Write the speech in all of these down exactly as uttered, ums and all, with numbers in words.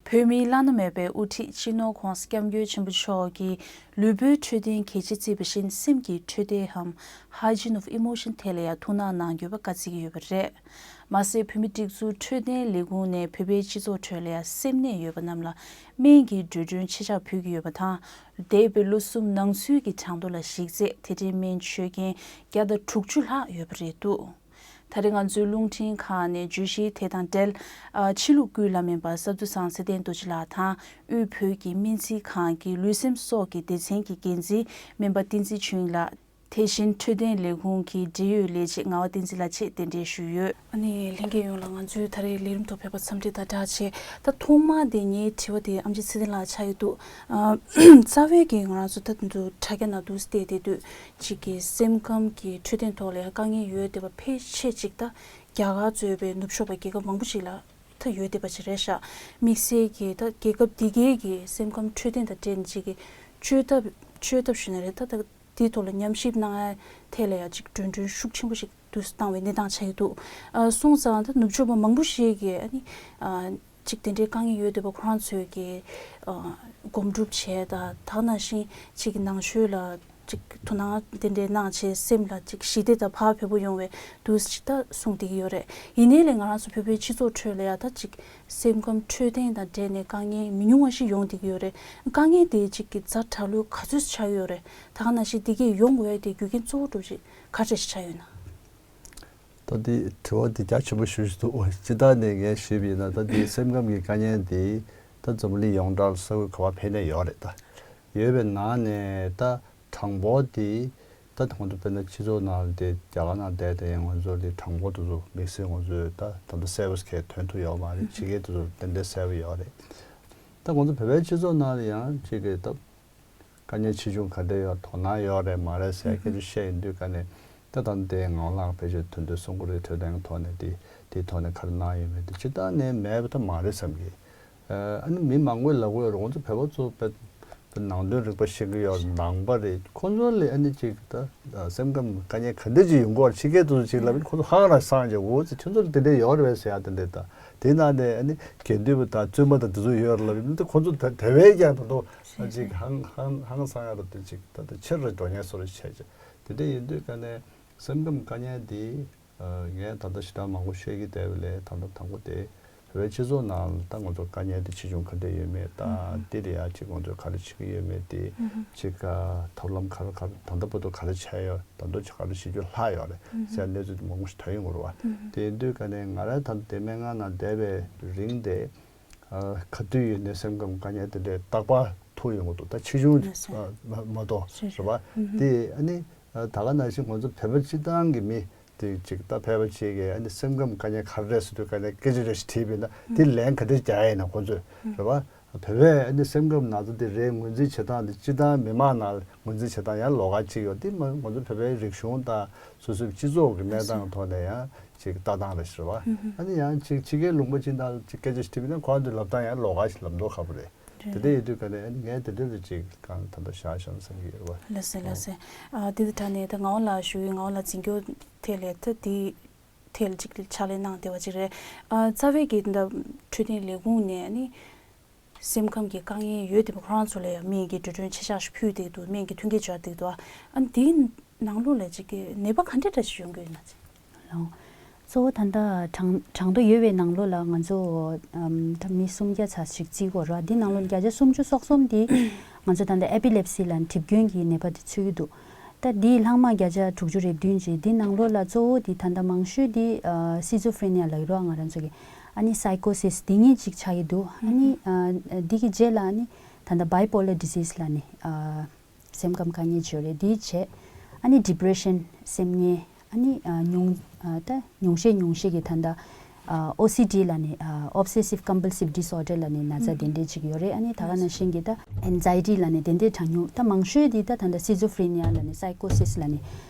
བོད་མིའི་བླ་ན་མེད་པའི་དབུ་ཁྲིད་སྤྱི་ནོར་༸གོང་ས་༸སྐྱབས་མགོན་ཆེན་པོ་མཆོག་གིས་ལུས་པོའི་འཕྲོད་བསྟེན་གལ་ཆེ་བརྩིས་པ་བཞིན་སེམས་ཀྱི་འཕྲོད་བསྟེན་འམ་Hygiene of Emotion ཐད་ལ་ཡང་ཐུགས་སྣང་གནང་ཡོད་པ་བཀའ་བརྩི་གི་ཡོད་པ་རེད། མ་ཟད་བོད་མིའི་སྒྲིག་འཛུགས་འཕྲོད་བསྟེན་ལས་ཁུངས་ནས་བོད་པའི་སྤྱི་ཚོགས་ཁྲོད་ལ་ཡང་སེམས་ནད་ཡོད་པ་རྣམས་ལ་སྨན་གྱི་འགྲོ་གྲོན་ཆེད་བཅག་ཕུལ་གྱི་ཡོད་པ་དང་། འདས་པའི་ལོ་གསུམ་ནང་ཚུད་ཀྱི་གྲངས་ཐོ་ལ་གཞིགས་ཚེ་དེ་འདྲའི་སྨན་མཆོད་མཁན་བརྒྱ་དང་དྲུག་ཅུ་ལྷག་ཡོད་པ་རེད་འདུག་ད་རེས་ང་ཚོའི་རླུང་འཕྲིན་ཁང་ནས་བརྗོད་གཞི་དེ་དང་འབྲེལ། ཨ། ཕྱི་ལུགས་སྐུའི་བླ་སྨན་པ་ས་འདུ་ཚང་ཚེ་བརྟན་རྡོ་རྗེ་ལགས་དང་དབུས་བོད་ཀྱི་སྨན་རྩིས་ཁང་གི་ལུས་སེམས་སྲོག་གི་སྡེ་ཚན་གྱི་འགན་འཛིན་སྨན་པ་བསྟན་འཛིན་ཆོས་དབྱིངས་ལགས། དེ་བཞིན་འཕྲོད་བསྟེན་ལས་ཁུངས་ཀྱི་འབྲེལ་ཡོད་ལས་བྱེད་ངག་དབང་བསྟན་འཛིན་ལགས་བཅས་གདན་འདྲེན་ཞུས་ཡོད། ཨ་ནི་ལྷན་རྒྱས་ཡོངས་ལ་ང་ཚོའི་ད་རེས་ལས་རིམ་ཐོག་ཕེབས་པ་འཚམས་འདྲི་དང་སྦྲགས་བྱས། ད་ཐོག་མ་དེ་ངའི་དྲི་བ་དེ་ཨེམ་ཆི་ཚེ་བརྟན་ལགས་ཆགས་ཀྱི་འདུག་ཨ། རྩ་བའི་གི་ང་རང་ཚོ་ད་དུང་དྲ་རྒྱ་ནང་དུ་བལྟས་བསྡད་དུས། གཅིག་གི་སེམས་ཁམས་ཀྱི་འཕྲོད་བསྟེན་ཐོག་ལ་ཡང་དཀའ་ངལ་ཡོད་བསྡད་པ་ཕལ་ཆེར་གཅིག་ད་རྒྱ་གར་གཙོས་པའི་ནུབ་ཕྱོགས་པ་རྒྱལ་ཁབ་མང་པོ་ཞིག་ལ་ད་ཡོད་བསྡད་པ་ཞིག་རེད་ཤག་དམིགས་བསལ་གྱི་ད་རྒྱལ་ཁབ་འདི་གའི་གི་སེམས་ཁམས་འཕྲོད་བསྟེན་དང་འབྲེལ་ནས་གཅིག་གི་བཅོས་ཐབས་བཅོས་ཐབས་ཞུས་ན་རེད། ད་ད་དེའི་ཐོག་ལ་ཉམས་ཞིབ་གནང་ཡ་ཐད་ལ་ཡང་གཅིག་འགྲོ་གྲོན་ཤུགས་ཆེན་པོ་ཞིག་དུས་སུ་བཏང་བའི་གནས་སྟངས་ཆགས་ཀྱི་འདུག་ཨ། སོང་ཙང་ད་ནུབ་ཕྱོགས་པ་མང་པོ་ཞིག་གིས་ཨ་ནི། ཨ། གཅིག་དེ་འདྲའི་དཀའ་ངལ་ཡོད་བསྡད་པ་ཁོ་རང་ཚོས་ཀྱི། ཨ། སྒོམ་སྒྲུབ་བྱས་དང་། ད་ག་ནང་བཞིན་གཅིག་གི་ནང་ཆོས་ལ་གཅིག་དོ་སྣང་དེ་འདྲའི་གནང་བྱས། སེམས་ལ་གཅིག་ཞི་བདེ་དང་བག་ཕེབས་པོ་ཡོང་བའི་དུས་ཅིག་ད་གསུངས་བསྡད་ཀྱི་ཡོད་རེད། ཡིན་ནའི་ལས་ང་རང་ཚོ་བོད་པའི་སྤྱི་ཚོགས་ཁྲོད་ལ་ཡང་ད་གཅིག་སེམས་ཁམས་འཕྲོད་བསྟེན་དང་འབྲེལ་ནས་དཀའ་ངལ་མི་ཉུང་བ་ཞིག་ཡོང་བསྡད་ཀྱི་ཡོད་རེད། དཀའ་ངལ་དེ་གཅིག་གི་ཛ་དྲག་ལོས་ག་ཚོད་ཆགས་ཀྱི་ཡོད་རེད། ད་ག་ནང་བཞིན་འདི་གས་ཡོང་དགོས་ཡ་དེ་རྒྱུ་རྐྱེན་གཙོ་བོ་གྲུབ་ཅིག་ག་རེ་ཞིག་ཆགས་ཡོད་ན། ད་འདི་དྲི་བ་འདི་རྒྱ་ཆེན་པོ་ཞེ་པོ་ཞིག་འདུག་སྤྱིར་བཏང་ནས་ངས་ཞུས་པ་ཡིན་ན། ད་འདི་སེམས་ཁམས་ཀྱི་དཀའ་ངལ་འདི་ད་འཛམ་བུ་གླིང་ཡོངས་གྲགས་ལ་ས་ཁུལ་ག་པར་ཕེབས་ནས་ཡོད་རེད། ད་ཡོད་པའི་ནང་ནས་ད་གྲངས་འབོར་འདི་ད་ང་ཚོ་དཔེར་ན་སྤྱི་ཚོགས་ནང་ལ་དེ་རྒྱ་གར་ནང་བསྡད་དེ་ང་ཚོ་འདི་གྲངས་འབོར་དེ་ཚོ་དམིགས་བསལ་ང་ཚོས་ད་ད་ལྟ་གསལ་པོ་གས་ཐོན་ཐུབ་ཡོད་མ་རེད། ཕྱི་རྒྱལ་དེ་ཚོ་ཏན་ཏན་གསལ་པོ་ཡོད་རེད། ད་ང་ཚོ་བོད་པའི་སྤྱི་ཚོགས་ནང་ལ་ཡང་གཅིག་གི་ད། དཀའ་ངལ་ཆེ་ཆུང་ག་འདྲ་ཡོད། དོ་སྣང་ཡོད་རེད་མ་རེད་ཟེར་སྐད་ཆ་བཤད་ཡོང་དུས་ཀ་ནས། ད་ད་ལྟའི་ངག་དབང་ལགས་ཕལ་ཆེར་དོན་དུ་གསུང་གི་རེད། འཕྲོད་བསྟེན་གྱི་ཐོག་ནས་དེ་དེའི་ཐོག་ནས་ག་རེ་གནང་ཡོད་མེད་དེ་སྤྱིར་བཏང་ནས་མེད་པ་ད་མ་རེད་བསམ་གི། ཨ་ནི་མི་མང་པོས་ལབ་ཀྱི་ཡོད་རེད། ང་ཚོ་བོད་པ་ཚོ་དཔེ་དཔེ་ནང་དོན་རིག་པ་ཤེས་ཀྱི་ཡོད་རེད། ནང་པ་རེད། ཁོ་ཚོ་ལ་ཨ་ནི་ཅིག་ད་སེམས་ཁམས་དཀའ་ངལ་ག་འདྲ་ཅིག་ཡོང་གི་ཡོད་རེད། ཕྱི་རྒྱལ་དུ་ཅིག་ལབ་ཡིན། ཁོ་ཚོ་ཧང་ར་སང་ཅིག་འོ་ཙི་ཁྱོད་ཚོ་ལ་དེ་འདྲ་ཡོད་རེད་པས་ཟེར་ཡ་དེ་འདྲ། ད་དེ་ནང་ནས་ཨ་ནི་དགེ་འདུན་པ་དང་བཙུན་མ་དང་དེ་ཚོ་ཡོད་རེད་ལབ་ཡིན། ད་ཁོ་ཚོ་དེ་དེ་བས་ཀྱང་ད་དུང་ཅིག་ཧང་ཧང་ཧང་སང་ཡ་རེད། དེ་ཅིག་ད་ལྟ་ཕྱིར་ར་འགྲོ་ཉན་སོ་རེ་བྱས་ཅིག་དེ་འདྲ་ཡིན་དུས་ཀ་ནས་སེམས་ཁམས་དཀའ་ངལ་འདི་ངས་ད་ལྟ་ཞེ་དྲག་མང་པོ་བཤད་ཀྱི་བསྡད་པ་ལས། ད་ལྟ་དང་པོ་དེ་བོད་པའི་སྤྱི་ཚོགས་ནང་ད་ང་ཚོ་དཀའ་ངལ་དེ་ཆེ་ཆུང་ག་འདྲ་ཡོད་མེད་དང་། དེ་ལ་ཡ་ཅིག་ང་ཚོས་ག་རེ་བྱེད་ཀྱི་ཡོད་མེད་དེ། ཅིག་ཐབས་ལམ་ག་རེ་ག་རེ་ད་ལྟ་བར་དུ་ག་རེ་བྱས་ཡོད། ད་དུང་ཅིག་ག་རེ་བྱེད་རྒྱུ་ལྷག་ཡོད་རེད་ཟེར་གནས་ཚུལ་དེ་མང་པོ་ཞིག་ཐོན་ཡོང་གི་རེད་བ། དེ་ཡིན་དུས་ཀ་ནས་ང་རང་ད་ལྟ་དེ་སྨན་ཁང་ནང་བསྡད་པའི་རིང་དེ། ག་དུས་ཡིན་ནའི་སེམས་ཁམས་དཀའ་ངལ་དེ་འདྲའི་རྟག་པར་ཐུག་ཡོང་གི་འདུག་ད་ཆེ་ཆུང་མ་གཏོགས་རེད་བ། དེ་ཨ་ནི་ད་ག་ནང་བཞིན་ང་ཚོ་བོད་པ་སྤྱིར་བཏང་གི་མི་དེ་ཅིག་ད་ཕལ་པ་ཅིག་གིས་ཨ་ནི་སེམས་ཁམས་དཀའ་ངལ་ག་རེ་རེད་ཟེར་དུས་ཀ་ནས་སྐད་ཆ་རེ་ཞིག་དྲིས་པ་ཡིན་ན། དེ་ལན་ག་འདྲ་རྒྱག་ཡ་ཡིན་ན། ཁོ་ཚོས་རེད་བ། བོད་པའི་ཨ་ནི་སེམས་ཁམས་ན་ཚ་དེ་རེད། ངོས་འཛིན་བྱེད་སྟངས་དེ་སྤྱིར་བཏང་མི་མང་ནང་ལ་ངོས་འཛིན་བྱེད་སྟངས་ཡང་ལོགས་ཀ་གཅིག་ཡོད། དེ་མ་ང་ཚོ་བོད་པའི་རིག་གཞུང་དང་སོ་སོའི་སྤྱི་ཚོགས་ཀྱི་གནས་སྟངས་ཐོག་ནས་ཡང་ཅིག་ལྟ་སྟངས་རེ་ཞིག་རེད་བ། ཨ་ནི་ཡང་ཅིག་ཕྱི་རྒྱལ་ལུང་པ་ཅིག་ནང་ཅིག་སྐད་ཆ་ཞིག་དྲིས་པ་ཡིན་ན་ཁོ་རང་ཚོའི་ལབ་སྟངས་ཡང་ལོགས་ཀ་ཞིག་ལབ་མདོག་ཁ་པོ་རེད། དེ་འདྲ་ཡིན་དུས་ཀ་ནས་ཨ་ནི་ངས་དེ་འདྲ་རེ་ཅིག་གང་ད་ལྟ་བཞག་བཞག་ན་བསམ་གྱི་ཡོད་རེད་བ། ལགས་སེ། ལགས་སེ། ཨ། དེ་དང་སྦྲགས་ནས་ད་ངག་དབང་ལགས་ཞུ་ཡི། ངག་དབང་ལགས་འཛིན་སྐྱོང་ཐད་ལ་ད་དེ་ཐད་ལ་ཅིག་ཕྱག་ལས་གནང་བསྡད་པ་ཅིག་རེད། ཨ། རྩ་བའི་གི་ད་འཕྲོད་བསྟེན་ལས་ཁུངས་ནས་ནི་སེམས་ཁམས་ཀྱི་དཀའ་ངལ་ཡོད་བསྡད་པ་ཁོ་རང་ཚོ་ལ་ཡང་སྨན་གྱི་འགྲོ་གྲོན་ཆེ་ཆག་ཞིག་ཕུལ་བསྡད་འདུག་སྨན་གྱི་མཐུན་རྐྱེན་སྦྱར་བསྡད་འདུག་ཨ་ནི་དེའི་ནང་ལོགས་ལ་ཅིག་གི་ནད་པ་ག་འདྲ་འདྲ་ཞིག་ཡོང་གི་ཡོད་ན་ཅིག་ལགས། གཙོ་བོ་ད་ལྟ་གྲངས་གྲངས་ཐོ་ཡོད་པའི་ནང་ལོགས་ལ་ང་ཚོ་ཨམ་ད་མི་སུམ་བརྒྱ་ཙམ་ཞིག་བརྩི་གི་ཡོད་རེད་བ། འདི་ནང་ལོགས་བརྒྱ་ཆ་སུམ་ཅུ་སོ་གསུམ་འདི་ང་ཚོ་ད་ལྟ་ཨེ་པི་ལེབ་སི་ལབ་གྲིབ་སྐྱོན་གྱི་ནད་པ་དེ་ཚུད་ཀྱི་འདུག་ད་འདིའི་ལྷག་མ་བརྒྱ་ཆ་དྲུག་ཅུ་རེ་བདུན་ཅིག་འདི་ནང་ལོགས་ལ་གཙོ་བོ་འདི་ད་ལྟ་མང་ཤོས་འདི་ཨ་སི་ཛོ་ཧྥི་རི་ནི་ཡ་ལབ་ཀྱི་རེད་བ། ང་རང་ཚོ་གི་ཨ་ནི་སའི་ཀོ་སིས་འདི་གཉིས་ཅིག་ཆགས་ཀྱི་འདུག་ཨ་ནི་ཨ་འདི་གི་རྗེས་ལ་ཨ་ནི་ད་ལྟ་བའི་པོ་ལར་ཌི་ཟིས་ལབ་ནས་ཨ་སེམས་ཁམས་དཀའ་ངལ་ཅིག་ཡོད་རེད། འདི་བྱས། ཨ་ནི་ཌི་པི་རེ་ཤན་སེམས་ངལ། ཨ་ནི་ཨ་ཉུང་ཨ་ད་ཉུང་ཤས་ཉུང་ཤས་ཀྱི་ད་ལྟ་ཨ་ཨོ་སི་ཌི་ལབ་ནས་ཨ་Obsessive Compulsive Disorder ལབ་ནས་ན་ཚ་དེ་འདྲས་ཅིག་ཡོད་རེད། ཨ་ནི་ད་ག་ནང་བཞིན་གྱི་ད་ཨེན་ཛའི་ཊི་ལབ་ནས་དེ་འདྲས་གྲངས་ཉུང་། ད་མང་ཤོས་འདི་ད་ད་ལྟ་སི་ཛོ་ཧྥི་རི་ནི་ཡ་ལབ་ནས་སའི་ཀོ་སིས་ལབ་ནས་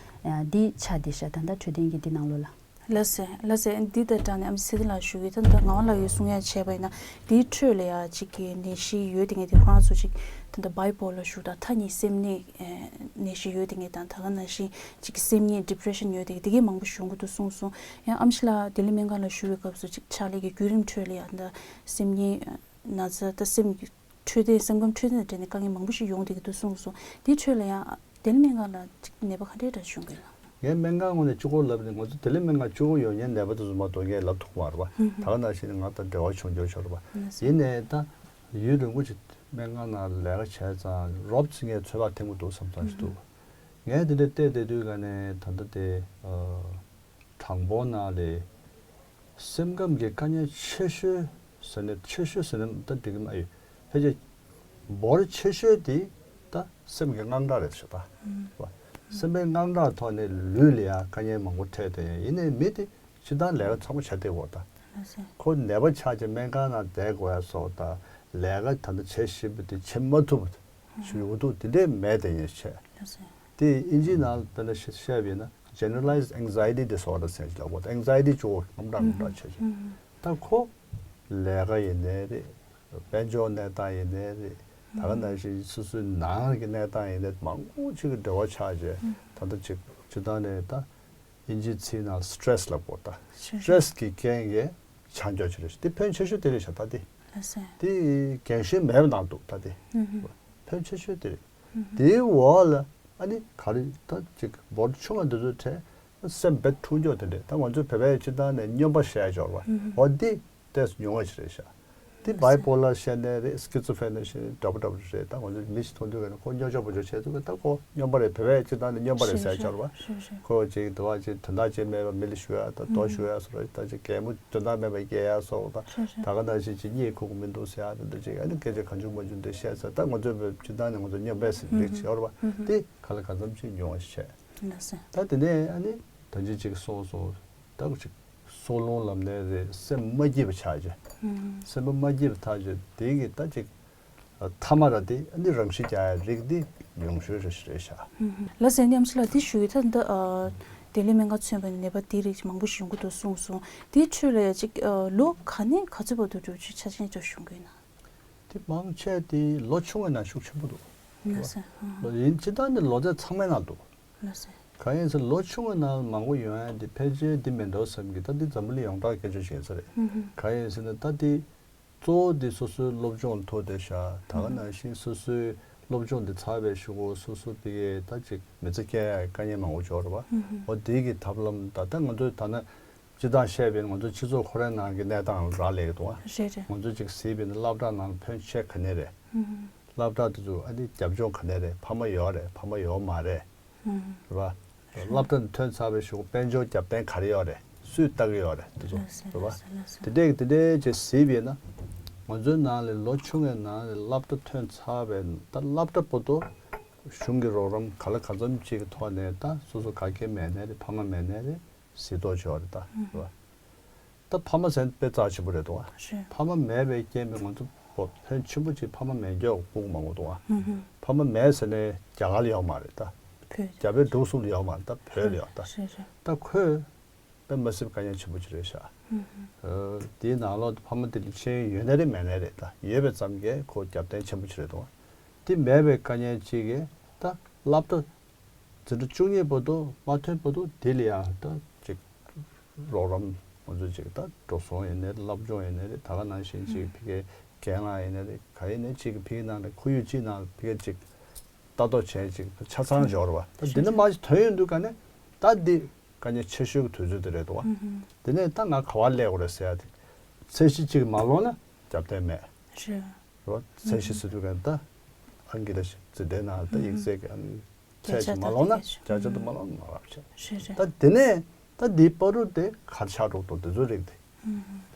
ཨ་འདི་ཆགས་བསྡད་ཤག་ད་ལྟ་འཕྲོད་བསྟེན་གྱི་འདི་ནང་ལོགས་ལ། ལགས་སེ། ལགས་སེ། འདི་དང་སྦྲགས་ནས་ཨ་མ་ཚེ་བརྟན་ལགས་ཞུ་གི། ད་ལྟ་ངག་དབང་ལགས་ཀྱིས་གསུང་ཡ་བྱས་པ་ཡིན་ན། འདིའི་ཁྲོད་ལ་ཡ་གཅིག་གི་ནད་གཞི་ཡོད་དེ་ངས་དེ་ཁོ་རང་ཚོ་གཅིག་ད་ལྟ་བའི་པོ་ལར་ཞུ་དང་ཐ་སྙད་སེམས་ནད་ནད་གཞི་ཡོད་དེ་ངས་དང་། ད་ག་ནང་བཞིན་གཅིག་གི་སེམས་ངལ་ཌི་པི་རེ་ཤན་ཡོད་དེ་དེ་གས་མང་པོ་ཞིག་ཡོང་གི་འདུག་གསུངས་སོང་། ཡང་ཨ་མ་ཆི་ལགས་ལྡི་ལི་སྨན་ཁང་ལ་བཞུགས་པའི་སྐབས་སུ་གཅིག་ཕྱག་ལས་ཀྱི་བརྒྱུད་རིམ་ཁྲོད་ལ་ཡ་ད་སེམས་ངལ་ ན་ཚ་ད་སེམས་ཀྱི་འཕྲོད་བསྟེན་སེམས་ཁམས་འཕྲོད་བསྟེན་དང་འབྲེལ་ནས་དཀའ་ངལ་མང་པོ་ཞིག་ཡོང་བསྡད་ཀྱི་འདུག་གསུངས་སོང་། དེའི་ཁྲོད་ལ་ཡང་བདེ་ལེགས་སྨན་ཁང་ལ་ཅིག་ནད་པ་ག་འདྲའི་འདྲ་བྱུང་གི་ཡོད་ན། ངའི་སྨན་ཁང་ངོས་ནས་གཅིག་པོ་ལབ་ནས་ང་ཚོ་བདེ་ལེགས་སྨན་ཁང་གཅིག་པོ་ཡོད་མཁན་ནད་པ་དེ་ཚོ་མ་གཏོགས་ངས་ལབ་ཐུབ་ཀྱི་མ་རེད་པ། ད་ག་ནང་བཞིན་ང་དང་འབྲེལ་བ་བྱུང་རྒྱུ་ཡོད་རེད་པ། ཡིན་ནའི་ད་ཡུན་རིང་པོ་ཅིག་སྨན་ཁང་ནང་ལས་ཀ་བྱས་ཙང་རོབ་ཙམ་ངས་ཚོད་དཔག་ཐེངས་པོ་འདུག་བསམ་བསམ་ཞིག་འདུག་ངས་དེ་འདྲ་བལྟས་བསྡད་དུས་ག་ནས་ད་ལྟ་དེ་གྲངས་འབོར་ནང་ལས་སེམས་ཁམས་ཀྱི་དཀའ་ངལ་ཆེ་ཤོས་ཟེར་ནས་ཆེ་ཤོས་ཟེར་ན་ད་འགྲིག་གི་མ་ཡོད། ཕལ་ཆེར་འབོར་ཆེ་ཤོས་དེ་ད་སེམས་ཀྱི་དངངས་སྐྲག་རེད་ཤག་ད། སེམས་པའི་དངངས་སྐྲག་ཐོག་ནས་ལུས་ལ་ཡང་དཀའ་ངལ་མང་པོ་འཕྲད་དེ་ཡང་ཡིན་ནའི་མི་དེ་སྤྱིར་བཏང་ལས་ཀ་ཚང་མ་བྱ་བདེ་བོ་ད། ཁོ་ནད་པ་ཆགས་ཀྱི་སྨན་ཁང་ནང་བསྡད་དགོས་ཡ་སོགས་ད་ལས་ཀ་ད་ལྟ་བྱེད་བཞིན་པ་དེ་བྱེད་མ་ཐུབ་པ་ཞུ་གི་འདུག་དེ་འདྲས་མེད་དེ་ཡིན་བྱས། དེ་ཨིན་ཇིའི་ནང་དཔེར་ན་བཤད་པ་ཡིན་ན་generalized anxiety disorder ཟེར་གྱི་ལབ་གོ་ད་anxiety ཅོ་ངམ་འདྲ་ངམ་འདྲ་བྱེད་ཀྱི་ད་ཁོ་ལས་ཀ་ཡིན་ནའི་རེད། དཔལ་འབྱོར་གནས་སྟངས་ཡིན་ནའི་རེད། ད་ག་ནང་བཞིན་སོ་སོའི་ནང་གི་གནས་སྟངས་ཡིན་ནའི་མང་པོ་ཅིག་གི་འབྲེལ་བ་ཆགས་བྱས་ད་ལྟ་ཅིག་སྤྱིར་བཏང་ནས་ད་ཨིན་ཇིའི་ཚིག་ནང་stress ལབ་གོ་ད་stress གི་རྐྱེན་གྱིས་ཆགས་འགྱོ་ཆེ་རེད་དེ་ཕན་ཆེ་ཤོས་དེ་རེད་ཤག་ད་དེ་དེ་རྒན་གཞོན་མེད་པ་ནང་འདུག་ད་དེ་ཕན་ཆེ་ཤོས་དེ་རེད། དེའི་འོག་ལ་ཨ་ནི་ག་རེ་ད་ཅིག་འབོར་ཆུང་བ་འདི་ཚོའི་གྲས་སེམས་བེད་འཁྲུག་འགྱོ་དེ་འདྲས་ད་ང་ཚོའི་བོད་པའི་སྤྱིར་བཏང་ནས་སྨྱོན་པ་བཤད་ཡ་སྦྱོར་བ་འོ་འདི་ཏོག་ཙམ་ཉུང་བ་ཞིག་རེད་ཤག་དེ་bipolar བཤད་ནའི་རེད། schizophrenia བཤད་ནའི་འདྲ་པོ་འདྲ་པོ་རེད། ད་ང་ཚོ་མི་ཞིག་མཐོང་དུས་ཀ་ནས་ཁོ་སྨྱོ་ཆོག་པོ་ཆོག་བྱས་དུས་ཀ་ད་ཁོ་སྨྱོན་པ་རེད། བོད་པའི་སྤྱིར་བཏང་ནས་སྨྱོན་པ་རེད་ཟེར་ཡ་སྦྱོར་བ་ཁོ་ཅིག་འདི་བ་ཅིག་དོན་དག་ཅིག་མེད་པ་མི་ལ་ཞུ་ཡ་ད་མདོ་ཞུ་ཡ་སོགས་རེད། ད་ཅིག་གད་མོ་དོན་དག་མེད་པ་སྐྱེ་ཡ་སོགས་ད་ད་ག་ནང་བཞིན་ཅིག་གཉིད་ཁུག་གི་མི་འདུག་ཟེར་ཡ་ད་འདི་ཅིག་ཨ་ནི་སྐད་ཆ་གང་བྱུང་མང་བྱུང་འདི་བཤད་ཚར། ད་ང་ཚོའི་སྤྱིར་བཏང་ནས་ང་ཚོ་སྨྱོན་པའི་རིགས་ཡོད་རེད་བ། དེ་ག་ལ་གང་འཚམ་ཅིག་ཉུང་བ་ཞིག་བྱས། ད་དེ་ནས་ཨ་ནི་ད་ཅི་ཅིག་སོང་སོང་ད་ཅིག་སྲོག་རླུང་ལབ་ནའི་རེད། སེམས་མ་སྐྱིད་པ་ཆགས་བྱས། སེམས་པ་མ་སྐྱིད་པ་ཐག་ཆོད་དེ་གི་ད་ཅིག་ཐ་མ་ར་དེ་ཨ་ནི་རང་ཤི་རྒྱག་ཡ་རིགས་འདི་ཉུང་ཤོས་རེ་ཞིག་རེད་ཤག་ལགས་སོ། ཨ་ནི་ཨམ་ཆི་ལགས་འདི་ཞུ་ཡི་ད་ད་བདེ་ལེགས་སྨན་ཁང་མཚོན་པ་ནས་ནད་པ་འདི་རིགས་མང་པོ་ཞིག་ཡོང་གི་འདུག་གསུངས་སོང་། དེའི་ཁྲོད་ལ་ཡ་ཅིག་ལོ་ག་ནས་ག་ཚོད་བར་དུ་འགྲོ་རྒྱུའི་ཆ་རྐྱེན་ཅིག་བྱུང་གི་ཡོད་ན། དེ་མང་ཆེ་དེ་ལོ་ཆུང་བའི་ནང་ཤུགས་ཆེན་པོ་འདུག་ལགས་སོ། ལོ་ཡིན་སྤྱིར་བཏང་ནི་ལོ་ཚད་ཚང་མའི་ནང་འདུག་ལགས་སོ། གང་ཡིན་ཟེར་ལོ་ཆུང་བའི་ནང་མང་པོ་ཡོང་ཡ་འདི་ཕལ་ཆེར་འདི་མེད་འགྲོ་བསམ་གི་ད་འདི་འཛམ་བུ་གླིང་ཡོངས་གྲགས་སྐད་ཆ་ཞིག་ཡིན་ས་རེད། གང་ཡིན་ཟེར་ན་ད་འདི་གཙོ་བོ་འདི་སོ་སོའི་སློབ་སྦྱོང་ཐོག་དེ་ཤ་ད་ག་ནང་བཞིན་སོ་སོའི་སློབ་སྦྱོང་འདི་ཚར་བའི་གཞུག་གུ་སོ་སོ་ཕ་གིའི་ད་ཅིག་མི་ཚེ་སྐྱེལ་ཡ་དཀའ་ངལ་མང་པོ་འབྱོར་རེད་བ། འོ་འདི་གི་ཐབས་ལམ་ད་ལྟ་ང་ཚོའི་ད་ན་སྤྱིར་བཏང་བཤད་པའི་ང་ཚོ་སྤྱི་ཚོགས་ཁོ་རའི་ནང་གི་གནས་སྟངས་རག་ལས་ཀྱི་འདུག་བ། རེད་རེད། ང་ཚོ་ཅིག་གཟིགས་པའི་ནི་སློབ་གྲྭ་ནང་ཕོན་ཆེ་ག་ནས་རེད། སློབ་གྲྭ་དེ་ཚོ་ཨ་ནི་རྒྱབ་ལྗོངས་ག་ནས་རེད། ཕ་མ་ཡོད་རེད། ཕ་མ་ཡོད་མ་རེད། རེད་བ། སློབ་གྲྭ་ནས་ཐོན་ཚར་བའི་གཞུག་གུ་དཔལ་འབྱོར་རྒྱབ་རྟེན་ག་རེ་ཡོད་རེད། སུས་ལྟ་གི་ཡོད་རེད། དེ་ཚོ་ལགས་སོ་རེད་བ། ལགས་སོ་ལགས་སོ། དེ་འདྲས་དེ་འདྲས་ཅིག་གཟིགས་པ་ཡིན་ན་ང་ཚོའི་ནང་ལ་ལོ་ཆུང་བའི་ནང་ལ་སློབ་གྲྭ་ཐོན་ཚར་བའི་ད་སློབ་གྲྭ་བར་དུ་གཞུང་གི་རོགས་རམ་ག་ལ་ག་ཚོད་ཅིག་གི་ཐོག་ནས་ད་སོ་སོ་ག་གེ་མེད་ནའི་རེད། ཕ་མ་མེད་ནའི་རེད། གཟིགས་རྟོག་བྱེད་པ་རེད་ད། རེད་བ། ད་ཕ་མ་ཟེར་དཔེ་རྩ་ཆེན་པོ་རེད་འདུག་བ། རེད། ཕ་མ་མེད་པའི་རྐྱེན་པས་ང་ཚོ་བོད་ཕོན་ཆེན་པོ་ཅིག་ཕ་མ་མེད་མཁན་སྤུ་གུ་མང་པོ་འདུག་བ། ཧུམ་ཧུམ། ཕ་མ་མེད་ཟེར་ནས་རྒྱ་གར་ལ་ཡོད་མ་རེད་ད། བོད། རྒྱ་བལ་འབྲུག་གསུམ་ལ་ཡོད་མ་རེད་ད། བོད་ལ་ཡོད་ད། རེད་རེད། ད་ཁོས་དཔེ་མ་སྲིད་དཀའ་ངལ་ཆེན་པོ་ཅིག་རེད་ཤག་ཧུམ་ཧུམ། ཨ་དེའི་ནང་ལོགས་ཕ་མ་དེ་ལ་ཤེས་ཡོན་ཡོད་ནའི་རེད། མེད་ནའི་རེད། ད་ཡོད་པའི་ཙམ་གྱིས་ཁོ་རྒྱབ་རྟེན་ཆེན་པོ་ཅིག་རེད་འདུག་བ། དེ་མེད་པའི་དཀའ་ངལ་ཅིག་གིས་ད་སློབ་གྲྭ་འཛིན་གྲྭ་བཅུ་གཉིས་བར་དུ་མ་ཐོན་བར་དུ་དེ་ལ་ཡང་ད་ཅིག་རོགས་རམ་ང་ཚོ་ཅིག་ད་འགྲོ་སོང་ཡིན་ནའི་རེད། སློབ་སྦྱོང་ཡིན་ནའི་རེད། ད་ག་ནང་བཞིན་ཅིག་ཕ་གིའི་རྒན་ལགས་ཡིན་ནའི་རེད། ག་ཡིན་ནའི་ཅིག་ཕ་གི་ནང་ལ་ཁོར་ཡུག་ཅིག་ནང་ཕ་གི་ཅིག་ལྟ་རྟོག་བྱས་ཅིག་ཆ་ཚང་འབྱོར་བ། ད་འདི་ནས་མར་ཅིག་ཐོན་ཡོང་དུས་ག་ནས་ད་འདི་དཀའ་ངལ་ཆེ་ཤོས་ཀྱི་དུས་ཚོད་དེ་རེད་འདུག་བ། དེ་ནས་ད་ང་ག་བ་སླེབས་དགོས་རེད་ཟེར་ཡ་དེ་ཚད་གཞི་གཅིག་མ་ལོངས་ན་རྒྱབ་རྟེན་མེད། རེད། རེད་བ། ཚད་གཞི་ཟེར་དུས་ག་ནས་ད་ཨང་ཀི་ད་ཞིག་འཛིན་གྲྭའི་ནང་ད་ཡིག་ཚད་ཀྱི་ཨང་ཚད་ཅིག་མ་ལོངས་ན་བརྒྱ་ཆ་དེ་མ་ལོངས་ན་མ་རག་བྱས། རེད་རེད། ད་དེ་ནས་ད་འདིའི་བར་དུ་དེ་གར་ཆགས་འགྲོ་འདུག་དེ་ཚོ་རིགས་དེ།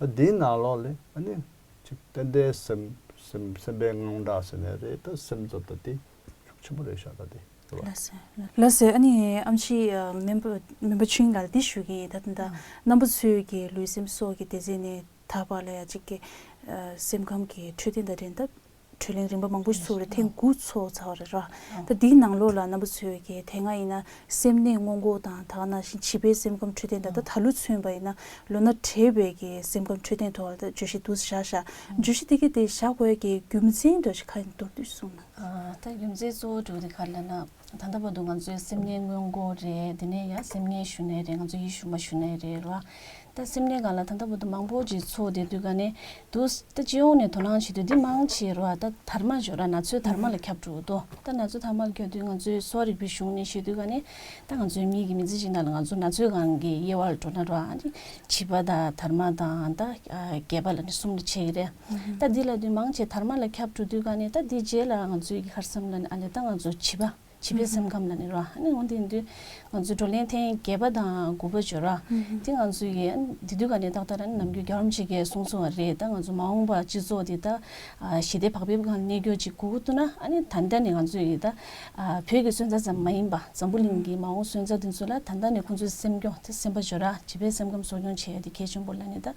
ད་འདིའི་ནང་ལོགས་ལ་ཨ་ནི་ཅིག་ཏན་ཏན་སེམས་སེམས་སེམས་པའི་དངངས་སྐྲག་ཟེར་ནའི་རེད། ད་སེམས་འཚབ་ད་དེ་ཤུགས་ཆེན་པོ་རེད་ཤག་ད་དེ་རེད་བ། ལགས་སོ། ལགས་སོ། ཨ་ནི་ཨམ་ཆི་ཨ་སྨན་པ་སྨན་པ་ཆོས་དབྱིངས་ལགས་འདི་ཞུ་གི་ཡིན། ད་ད་ལྟ་རྣམ་པ་ཚོའི་གི་ལུས་སེམས་སྲོག་གི་སྡེ་ཚན་ནས་ད་བར་ལ་ཡ་གཅིག་གི་ཨ་སེམས་ཁམས་ཀྱི་འཕྲོད་བསྟེན་དང་འབྲེལ་ནས་ད་གྲོས་གླེང་རིམ་པ་མང་པོ་ཞིག་ཚོགས་རེད། ཐེངས་དགུ་ཚོགས་ཚར་བ་རེད་ར། ད་འདིའི་ནང་ལོགས་ལ་རྣམ་པ་ཚོས་ཀྱི་དེ་སྔ་ཡིན་ན་སེམས་ནད་སྔོན་འགོག་དང་ད་ག་ནང་བཞིན་བྱིས་པའི་སེམས་ཁམས་འཕྲོད་བསྟེན་དང་ད་ད་ལོ་མཚོན་པ་ཡིན་ན་ལོ་ན་བགྲེས་པའི་གི་སེམས་ཁམས་འཕྲོད་བསྟེན་ཐོག་ལ་ད་བརྗོད་གཞི་འདུག་བཞག་བཞག་བརྗོད་གཞི་དེ་གི་དེ་བཞག་དགོས་ཀྱི་རྒྱུ་མཚན་འདྲ་ཞིག་ག་ཡིན་མདོར་བསྡུས་གསུངས་ན། ཨ་ད་རྒྱུ་མཚན་གཙོ་བོ་དྲུག་དེ་ག་རེ་ལབ་ན། ད་ལྟ་བར་དུ་ང་ཚོའི་སེམས་ནད་སྔོན་འགོག་རེད། དེ་ནས་ཡང་སེམས་ནད་ཞུ་ནས་རེད། ང་ཚོ་ཡིད་ཞུ་མ་ཞུ་ནས་རེད་ར། ད་སེམས་ནད་སྒང་ལ་ད་ལྟ་བར་དུ་མང་པོ་ཅིག་ཚོགས་བསྡད་དུས་ག་ནས་འདུག་ད་སྤྱི་ཡོངས་ནས་དོ་སྣང་བྱེད་དུས་འདི་མང་ཆེ་ར་ད་དར་མ་འཇོག་ར། ན་ཚོད་དར་མ་ལ་ཁྱབ་འགྲོ་འདུག་ད་ན་ཚོད་དར་མ་ལ་ཁྱབ་དུས་ང་ཚོའི་གསོ་བ་རིག་པའི་གཞུང་ནས་བཤད་དུས་ག་ནས་ད་ང་ཚོའི་མིག་གི་མི་ཚེ་གཅིག་ནང་ལ་ང་ཚོ་ན་ཚོད་སྒང་གི་དབྱེ་བ་ལ་འགྲོ་ན་ར། ཨ་ནི་བྱིས་པ་དང་དར་མ་དང་ད་ཨ་སྐྱེས་པ་ལ་ནི་གསུམ་ལ་ཕྱེ་གི་རེད། ད་འདི་ལ་དུས་མང་ཆེ་དར་མ་ལ་ཁྱབ་འགྲོ་དུས་ག་ནས་ད་འདི་རྗེས་ལ་ང་ཚོའི་གི་ཁར་བསམ་ལ་ནི་ཨ་ནི་ད་ང་ཚོ་བྱིས་པ་བྱིས་པའི་སེམས་ཁམས་ལ་ནི་ར། ཨ་ནི་འོན་ཏེ་འདི་ང་ཚོའི་བགྲོ་གླེང་ཐེངས་བརྒྱད་པ་དང་དགུ་པ་བརྗོད་ར། དེ་ང་ཚོའི་གི་ཨ་ནི་འདི་དུས་ག་ནས་ཏག་ཏག་ར་ནི་ནམ་རྒྱུན་རྒྱལ་བ་རིན་པོ་ཆེ་གིས་གསུངས་སོང་བ་རེད། ད་ང་ཚོ་མ་འོངས་པ་སྤྱི་ཚོགས་འདི་ད་ཨ་ཞི་བདེ་བག་ཕེབས་སྒང་གནས་རྒྱུ་ཅིག་དགོས་ཀྱི་འདུག་ན། ཨ་ནི་ད་ལྟ་ནས་ང་ཚོའི་གི་ད་ཨ་བོད་ཀྱི་སོན་རྩ་ཙམ་མ་ཡིན་པ་འཛམ་བུ་གླིང་གི་མ་འོངས་སོན་རྩ་འདི་ཚོ་ལ་ད་ལྟ་ནས་ཁོང་ཚོའི་སེམས་སྐྱོང་དེ་སེམས་པ་བྱོས་ར། བྱིས་པའི་སེམས་ཁམས་གསོ་སྐྱོང་བྱེད་ཡ་དེ་གལ་ཆེན་པོ་ལ་ནི་ད་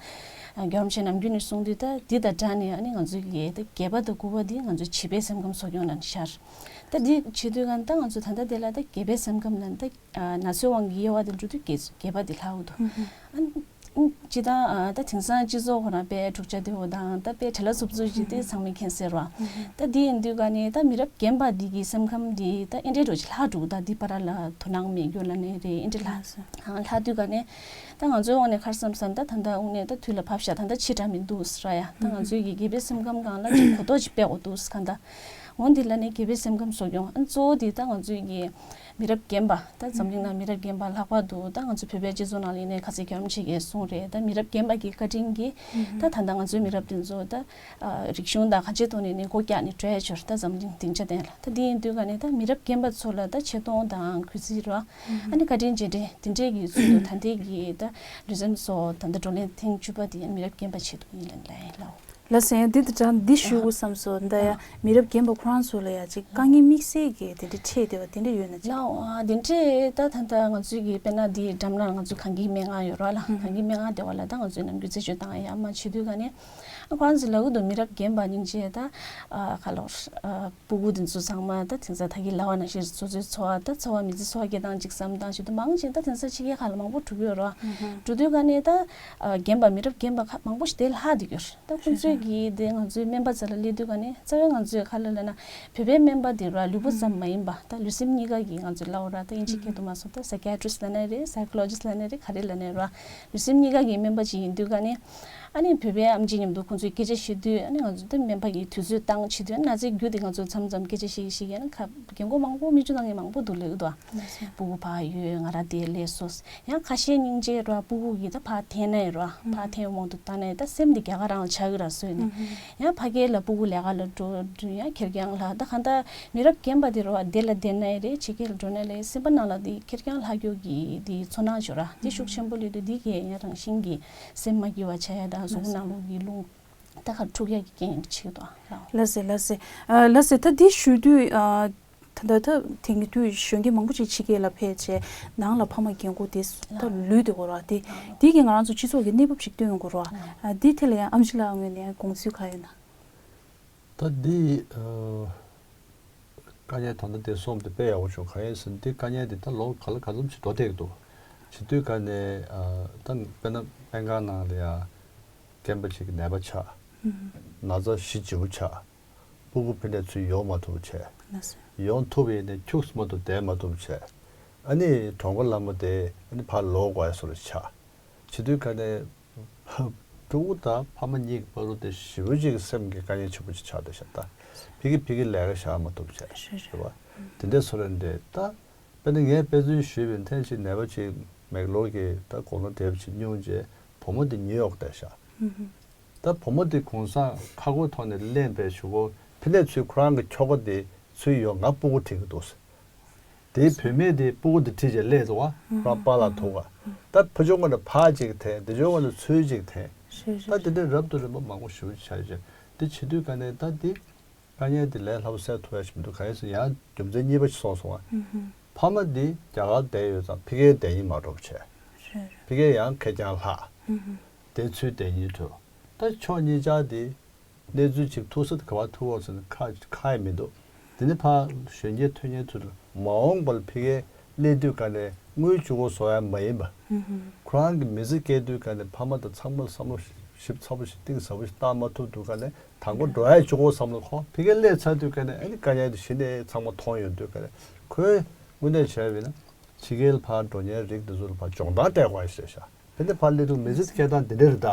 རྒྱལ་བ་རིན་པོ་ཆེ་ནམ་རྒྱུན་ནས་གསུང་དུས་ད་འདི་དང་སྦྲགས་ནས་ཨ་ནི་ང་ཚོའི་གི་ད་བརྒྱད་པ་དང་དགུ་པ་འདི་ང་ཚོའི་བྱིས་པའི་སེམས་ཁམས་གསོ་སྐྱོང་ལ་ནི་ཤར། ད་འདི་བྱེད་དུས་ག་ད་ང་ཚོ་ད་ལྟ་དེ་ལ་ད་བརྒྱད་པའི་སེམས་ཁམས་ལ་ནི་ད་ཨ་ན་ཚོད་དབང་གི་དབྱེ་བ་དེ་འགྲོ་དུས་བརྒྱད་བརྒྱད་པ་དེ་ལྷག་འདུག་ཨ་ནི་སྤྱི་བཏང་ཨ་ད་དེང་སང་སྤྱི་ཚོགས་ཁོ་རང་དཔེ་འཁྲུག་ཆ་དེ་འོ་དང་ད་དཔེ་བྲེལ་བ་འཚུབ་འཚུབ་ཅིག་དེ་ཚང་མས་མཁྱེན་གསལ་རོ། ད་འདི་ཡིན་དུས་ག་ནས་ད་མི་རབས་རྒན་པ་འདི་གི་སེམས་ཁམས་འདི་ད་ཨེ་འདྲའི་འགྲོ་ཅིག་ལྷག་འགྲོ་གི། ད་འདི་བར་ལ་དོ་སྣང་མེད་རྒྱུ་ལ་ནི་རེད། ཨེ་འདྲ་ལྷག་ལྷག་དུས་ག་ནས་ད་ང་ཚོའི་དབང་ནས་ཁར་བསམ་ས་ད་ད་ལྟ་དབང་ནས་ད་དུས་ལ་བབ་ཤག་ད་ལྟ་ཕྱི་དྲགས་མི་འདུག་ཟེར་ཡ། ད་ང་ཚོའི་གི་བརྒྱད་པའི་སེམས་ཁམས་སྒང་ལ་ཅིག་གོ་རྟོགས་ཅིག་སྤེལ་དགོས་འདུག་ཟེར་ག་ད། འོ་འདི་ལ་ནི་བརྒྱད་པའི་སེམས་ཁམས་གསོ་སྐྱོང་། ཨ་གཙོ་བོ་འདི་ད་ང་ཚོའི་གི་མི་རབས་རྒན་པ། ད་འཛམ་གླིང་ནང་མི་རབས་རྒན་པ་ལྷག་པར་དུ་ད་ང་ཚོ་བོད་པའི་སྤྱི་ཚོགས་ནང་ལ་ཡིན་ནའི་ཁ་སང་རྒྱལ་བ་རིན་པོ་ཆེ་གིས་གསུངས་རེད། ད་མི་རབས་རྒན་པ་གི་བཀའ་དྲིན་གྱིས་ད་ད་ལྟ་ང་ཚོའི་མི་རབས་དེ་ཚོ་ད་ཨ་རིག་གཞུང་དང་གང་ཅིའི་ཐོག་ནས་ནི་སྒོ་རྒྱག་ནས་འགྲོ་ཡ་ཆོར་ད་འཛམ་གླིང་སྡིངས་ཆ་སྟེང་ལ། ད་འདི་ཡིན་དུས་ག་ནས་ད་མི་རབས་རྒན་པ་ཚོ་ལ་ད་ཆེ་མཐོང་དང་གུས་བརྩི་ར། ཨ་ནི་བཀའ་དྲིན་རྗེས་དྲན་དེ་འདྲས་ཀྱི་ཚུལ་དུ་ད་ལྟའི་གི་ད་ལུས་སེམས་གསོ་ད་ལྟ་བགྲོ་གླེང་ཐེངས་བཅུ་པ་དེ་ཡང་མི་རབས་རྒན་པ་ཆེད་དུ་ཡིན་ལ་ལ་ཡིན་ལ། ལགས་སོ། ཡང་འདི་དང་འདི་ཞུ་དགོས་བསམ་སོང་། ད་ཡང་མི་རབས་རྒན་པ་ཁོ་རང་ཚོ་ལ་ཡང་ཅིག་དཀའ་ངལ་དམིགས་བསལ་གྱི་དེ་འདྲ་འཕྲད་བསྡད་པ་དེ་འདྲ་ཡོད་ན་ཅིག་ལའོ། ཨ་དེ་འདྲས་ད་ད་ལྟ་ང་ཚོའི་གི་དཔེར་ན་འདི་འགྲམ་ལ་ང་ཚོ་གངས་སྐྱིད་སྨན་ཁང་ཡོད་ར་ལ། གངས་སྐྱིད་སྨན་ཁང་དེ་བ་ལ་ད་ང་ཚོའི་ནམ་རྒྱུན་རྩད་གཅོད་བཏང་ཡ་མ་བྱེད་དུས་ག་ནས་ཨ་ཁོ་རང་ཚོ་ལབ་ཀྱི་འདུག་མི་རབས་རྒན་པ་སྙིང་རྗེ་ད་ཨ་ཁ་ལོ་ཨ་སྤུ་གུ་དེ་ཚོ་ཚང་མ་ད་དེང་སང་ད་གི་ལབ་པ་ནང་བཞིན་སོ་སོའི་འཚོ་བ་ད་འཚོ་བ་མི་ཚེ་འཚོ་བ་སྐྱེལ་སྟངས་ཅིག་བསམ་སྟངས་ཤིག་ཏུ་མང་ཆེ་ད་དེང་སང་ཕྱི་རྒྱལ་ཁག་ལ་མང་པོ་འགྲོ་གི་ཡོད་ར། འགྲོ་དུས་ག་ནས་ད་ཨ་རྒན་པ་མི་རབས་རྒན་པ་ཁ་མང་པོ་ཞིག་དེ་ལྷག་བསྡད་ཡོད་ར། ད་ཁོང་ཚོས་ཀྱིས་དེ་ང་ཚོའི་སྨན་པ་རྩ་ལ་སླེབས་དུས་ག་ནས་རྩ་བའི་ང་ཚོས་ག་ལ་ལབ་ན་བོད་པའི་སྨན་པ་དེ་ར་ལུས་པོ་ཙམ་མ་ཡིན་པ་ད་ལུས་སེམས་གཉིས་ཀ་གི་ང་ཚོས་ལབ་ར། ད་དབྱིན་ཇི་སྐད་དུ་མ་སོང་ད་psychiatrist་ལབ་ན་རེད། psychologist་ལབ་ན་རེད། ག་རེ་ལབ་ན་ར་ལུས་སེམས་གཉིས་ཀ་གི་སྨན་པ་ཅིག་ཡིན་དུས་ག་ནས་ཨ་ནི་བོད་པའི་ཨེམ་ཆི་མཉམ་དུ་ཁོང་ཚོས་སྐད་ཆ་བཤད་དུས་ཨ་ནི་ང་ཚོ་ད་སྨན་པ་གི་དུས་ཚོད་བཏང་བྱེད་དུས་ཨ་ནི་ན་ཚའི་རྒྱུ་དེ་ང་ཚོ་མཚམས་མཚམས་སྐད་ཆ་བཤད་བཤད་ཡ་ན་ཁ་རྒན་གོག་མང་པོ་མི་བཅུ་ནང་གི་མང་པོ་འདུག་ལབ་ཀྱི་འདུག་ཨ། སྤུ་གུ་ཕར་ཡོད་ང་ར་དེ་ལས་སོ། ཡང་ཁ་ཤས་སྙིང་རྗེ་ར་སྤུ་གུ་གི་ད་ཕར་འཐེན་ན་ཡི་ར་ཕར་འཐེན་དབང་དུ་བཏང་ན་ཡི་ད་སེམས་འདི་རྒྱ་གར་རང་ལ་ཆགས་ཀྱི་ར་སོས་ནས། ཡང་ཕ་གི་ལ་སྤུ་གུ་ལས་ཀ་ལ་འགྲོ་འགྲོ་ཡང་ཁེར་རྐྱང་ལ་ད་གང་ལྟར་མི་རབས་རྒན་པ་དེ་ར་བ་དེ་ལ་བསྡད་ན་ཡི་རེད། ཕྱི་རྒྱལ་ལ་འགྲོ་ན་ལས་སེམས་པ་ནང་ལ་དེ་ཁེར་རྐྱང་ལྷག་རྒྱུ་གི་དེ་ཚོར་སྣང་བྱོས་ར་དེ་ཤུགས་ཆེན་པོ་སླེབས་དུས་དེ་གས་ཡང་རང་བཞིན་གྱི་སེམས་མ་སྐྱིད་པ་ཆགས་ཡ་དང་གཟུགས་ནང་ལོགས་ཀྱི་རླུང་ད་ག་འཁྲུག་ཡ་གི་རྐྱེན་ཡང་ཆེ་གི་འདུག་ཨ། ལགས་སེ་ལགས་སེ། ཨ་ལགས་སེ། ད་འདི་ཞུ་དུས་ཨ། ད་ལྟ་ད་དེང་གི་དུས་གཞོན་སྐྱེས་མང་པོ་ཅིག་ཕྱི་རྒྱལ་ལ་ཕེབས་བྱས་ནང་ལ་ཕ་མ་རྒན་གོག་དེ་ད་ལུས་དེ་གོ་ར་དེ་དེ་གི་ང་རང་ཚོ་སྤྱི་ཚོགས་ཀྱི་གནས་བབ་ཅིག་སྟོན་ཡོང་གི་ར། ཨ་འདི་ཐད་ལ་ཡང་ཨེམ་ཆི་ལགས་ངོས་ནས་དགོངས་ཚུལ་ག་ཡོད་ན། ད་འདི་ཨ་དཀའ་ངལ་ད་ལྟ་དེ་གསུངས་དེ་དཔེ་ཡག་པོ་བྱུང་། གང་ཡིན་ཟེར་ན་འདི་དཀའ་ངལ་དེ་ད་ལོ་ག་ལ་ག་ཙམ་ཞིག་འགྲོ་བསྡད་ཀྱི་འདུག་བྱེད་དུས་ག་ནས་ཨ་ད་དཔེར་ན་སྨན་ཁང་ནང་ལ་ཡང་རྒན་པ་ཞིག་གི་ནད་པ་ཆགས། ན་ཚ་ཞི་ལྗིད་པོ་ཆགས། སྤུ་གུ་ཕན་ནས་ཚུར་ཡོང་མ་ཐུབ་བྱས། ལགས་སོ། ཡོང་ཐུབ་ཡིན་ནའི་ཁྱུགས་མ་ཐུབ་བསྡད་མ་ཐུབ་བྱས། ཨ་ནི་གྲོངས་ཁ་ལ་མོ་དེ་ཨ་ནི་ཕར་ལོག་དགོས་ཡ་བཟོ་འདྲ་ཆགས། བྱེད་དུས་ག་ནས་ཕྲུ་གུ་དང་ཕ་མ་གཉིས་ཀྱི་བར་དུ་དེ་ཞེ་པོ་ཅིག་སེམས་ཀྱི་དཀའ་ངལ་ཆེན་པོ་ཅིག་ཆགས་བསྡད་ཤག་ད་ཕ་གི་ཕ་གི་ལས་ཀ་བཞག་མ་ཐུབ་བྱས། རེད་བ། དེ་འདྲའི་བཟོ་འདྲ་འདྲ་ད། དཔེར་ན་ངས་དཔེ་མཚོན་ཞུས་པའི་ཐེངས་གཅིག་ནད་པ་ཅིག་མེག་ལོར་གྱི་ད་དགུང་ལོ་བགྲེས་པ་ཅིག་སྨྱུང་བྱས་བུ་མོ་དེ་ཉུའུ་ཡོག་བསྡད་ཤག་ད་བུ་མོ་དེ་གུང་སེང་ཁ་སྒོ་ཐོག་ནས་གླེང་བའི་གཞུག་གུ་ཕ་ནས་ཚུར་ཁོ་རང་གི་ཁྱོ་ག་དེ་ཚུར་ཡོང་ང་སྤུ་གུ་ཁྲིད་ཀྱི་འདུག་དེའི་བུད་མེད་དེ་སྤུ་གུ་དེ་ཁྲིད་བྱས་སླེབས་སོང་བ། ཁོ་རང་པཱ་ལགས་ཐུག་ག་ད་ཕ་ཆུང་ཁོ་ནས་ཕར་ཅིག་འཐེན། དེ་ཆུང་ཁོ་ནས་ཚུར་ཅིག་འཐེན། རེད་ད་རེད། དེ་འདྲའི་རབ་ཏུ་རིམ་པ་མང་པོ་ཞེ་པོ་ཅིག་ཆགས་བྱས། དེ་བྱེད་དུས་ག་ནས་ད་དེ་དཀའ་ངལ་དེ་ལས་སླ་པོ་སེལ་ཐུབ་ཡ་ཞིག་མི་འདུག་གང་ཡིན་ཟེར་ན་ཡང་རྒྱུ་མཚན་གཉིས་པ་ཞིག་སོང་སོང་བ། ཕ་མ་འདི་རྒྱ་གར་བསྡད་ཡོད་ཙང་ཕ་གིར་བསྡད་སྙིང་མ་འདོར་བྱས། ཕ་གིར་ཡང་ཁེར་རྐྱང་ལྷག་དེ་ཚུར་བསྡད་སྙིང་བྲོ། ད་ཕྱོགས་གཉིས་ཆ་དེ་གནས་ཚུལ་ཅིག་ཐུག་ས་དེ་ག་པར་ཐུག་འོང་ཟེར་ན་ཁག་ཁག་ཡང་མི་འདུག་དེ་ནི་ཕར་གཞོན་སྐྱེས་ཐོན་མཁན་ཚོ་མ་འོངས་པར་ཕ་གིར་སླེབས་དུས་ག་ནས་དངུལ་ལྕི་པོ་བཟོ་ཡ་མ་ཡིན་པ། ཁོ་རང་གི་མི་ཚེ་སྐྱེལ་དུས་ག་ནས་ཕ་མ་དང་ཚང་མར་བསམ་བློ་ཞིབ་ཚགས་པོ་ཞིག་གཏིང་ཟབ་པོ་ཞིག་བཏང་མ་ཐུབ་དུས་ག་ནས་དང་པོ་འགྲོ་ཡ་ལྕི་པོ་བསམ་བློ་ཁོ་ཕ་གིར་སླེབས་ཚར་དུས་ག་ནས་ཨ་ནི་དཀའ་ངལ་དེ་གཞི་ནས་ཚང་མ་མཐོང་ཡོང་དུས་ག་ནས་ ཁོས་དངོས་གནས་བྱས་པ་ཡིན་ན་ཕྱི་རྒྱལ་ཕར་འགྲོ་མཁན་རིགས་འདི་ཚོ་ལ་ཕར་སྦྱོང་བརྡར་སྤྲད་དགོས་ཞེས་བྱ། དེ་འདྲ་ཕར་སླེབས་དུས་མི་ཚེ་སྐྱེལ་སྟངས་འདི་འདྲ་རེད་ད།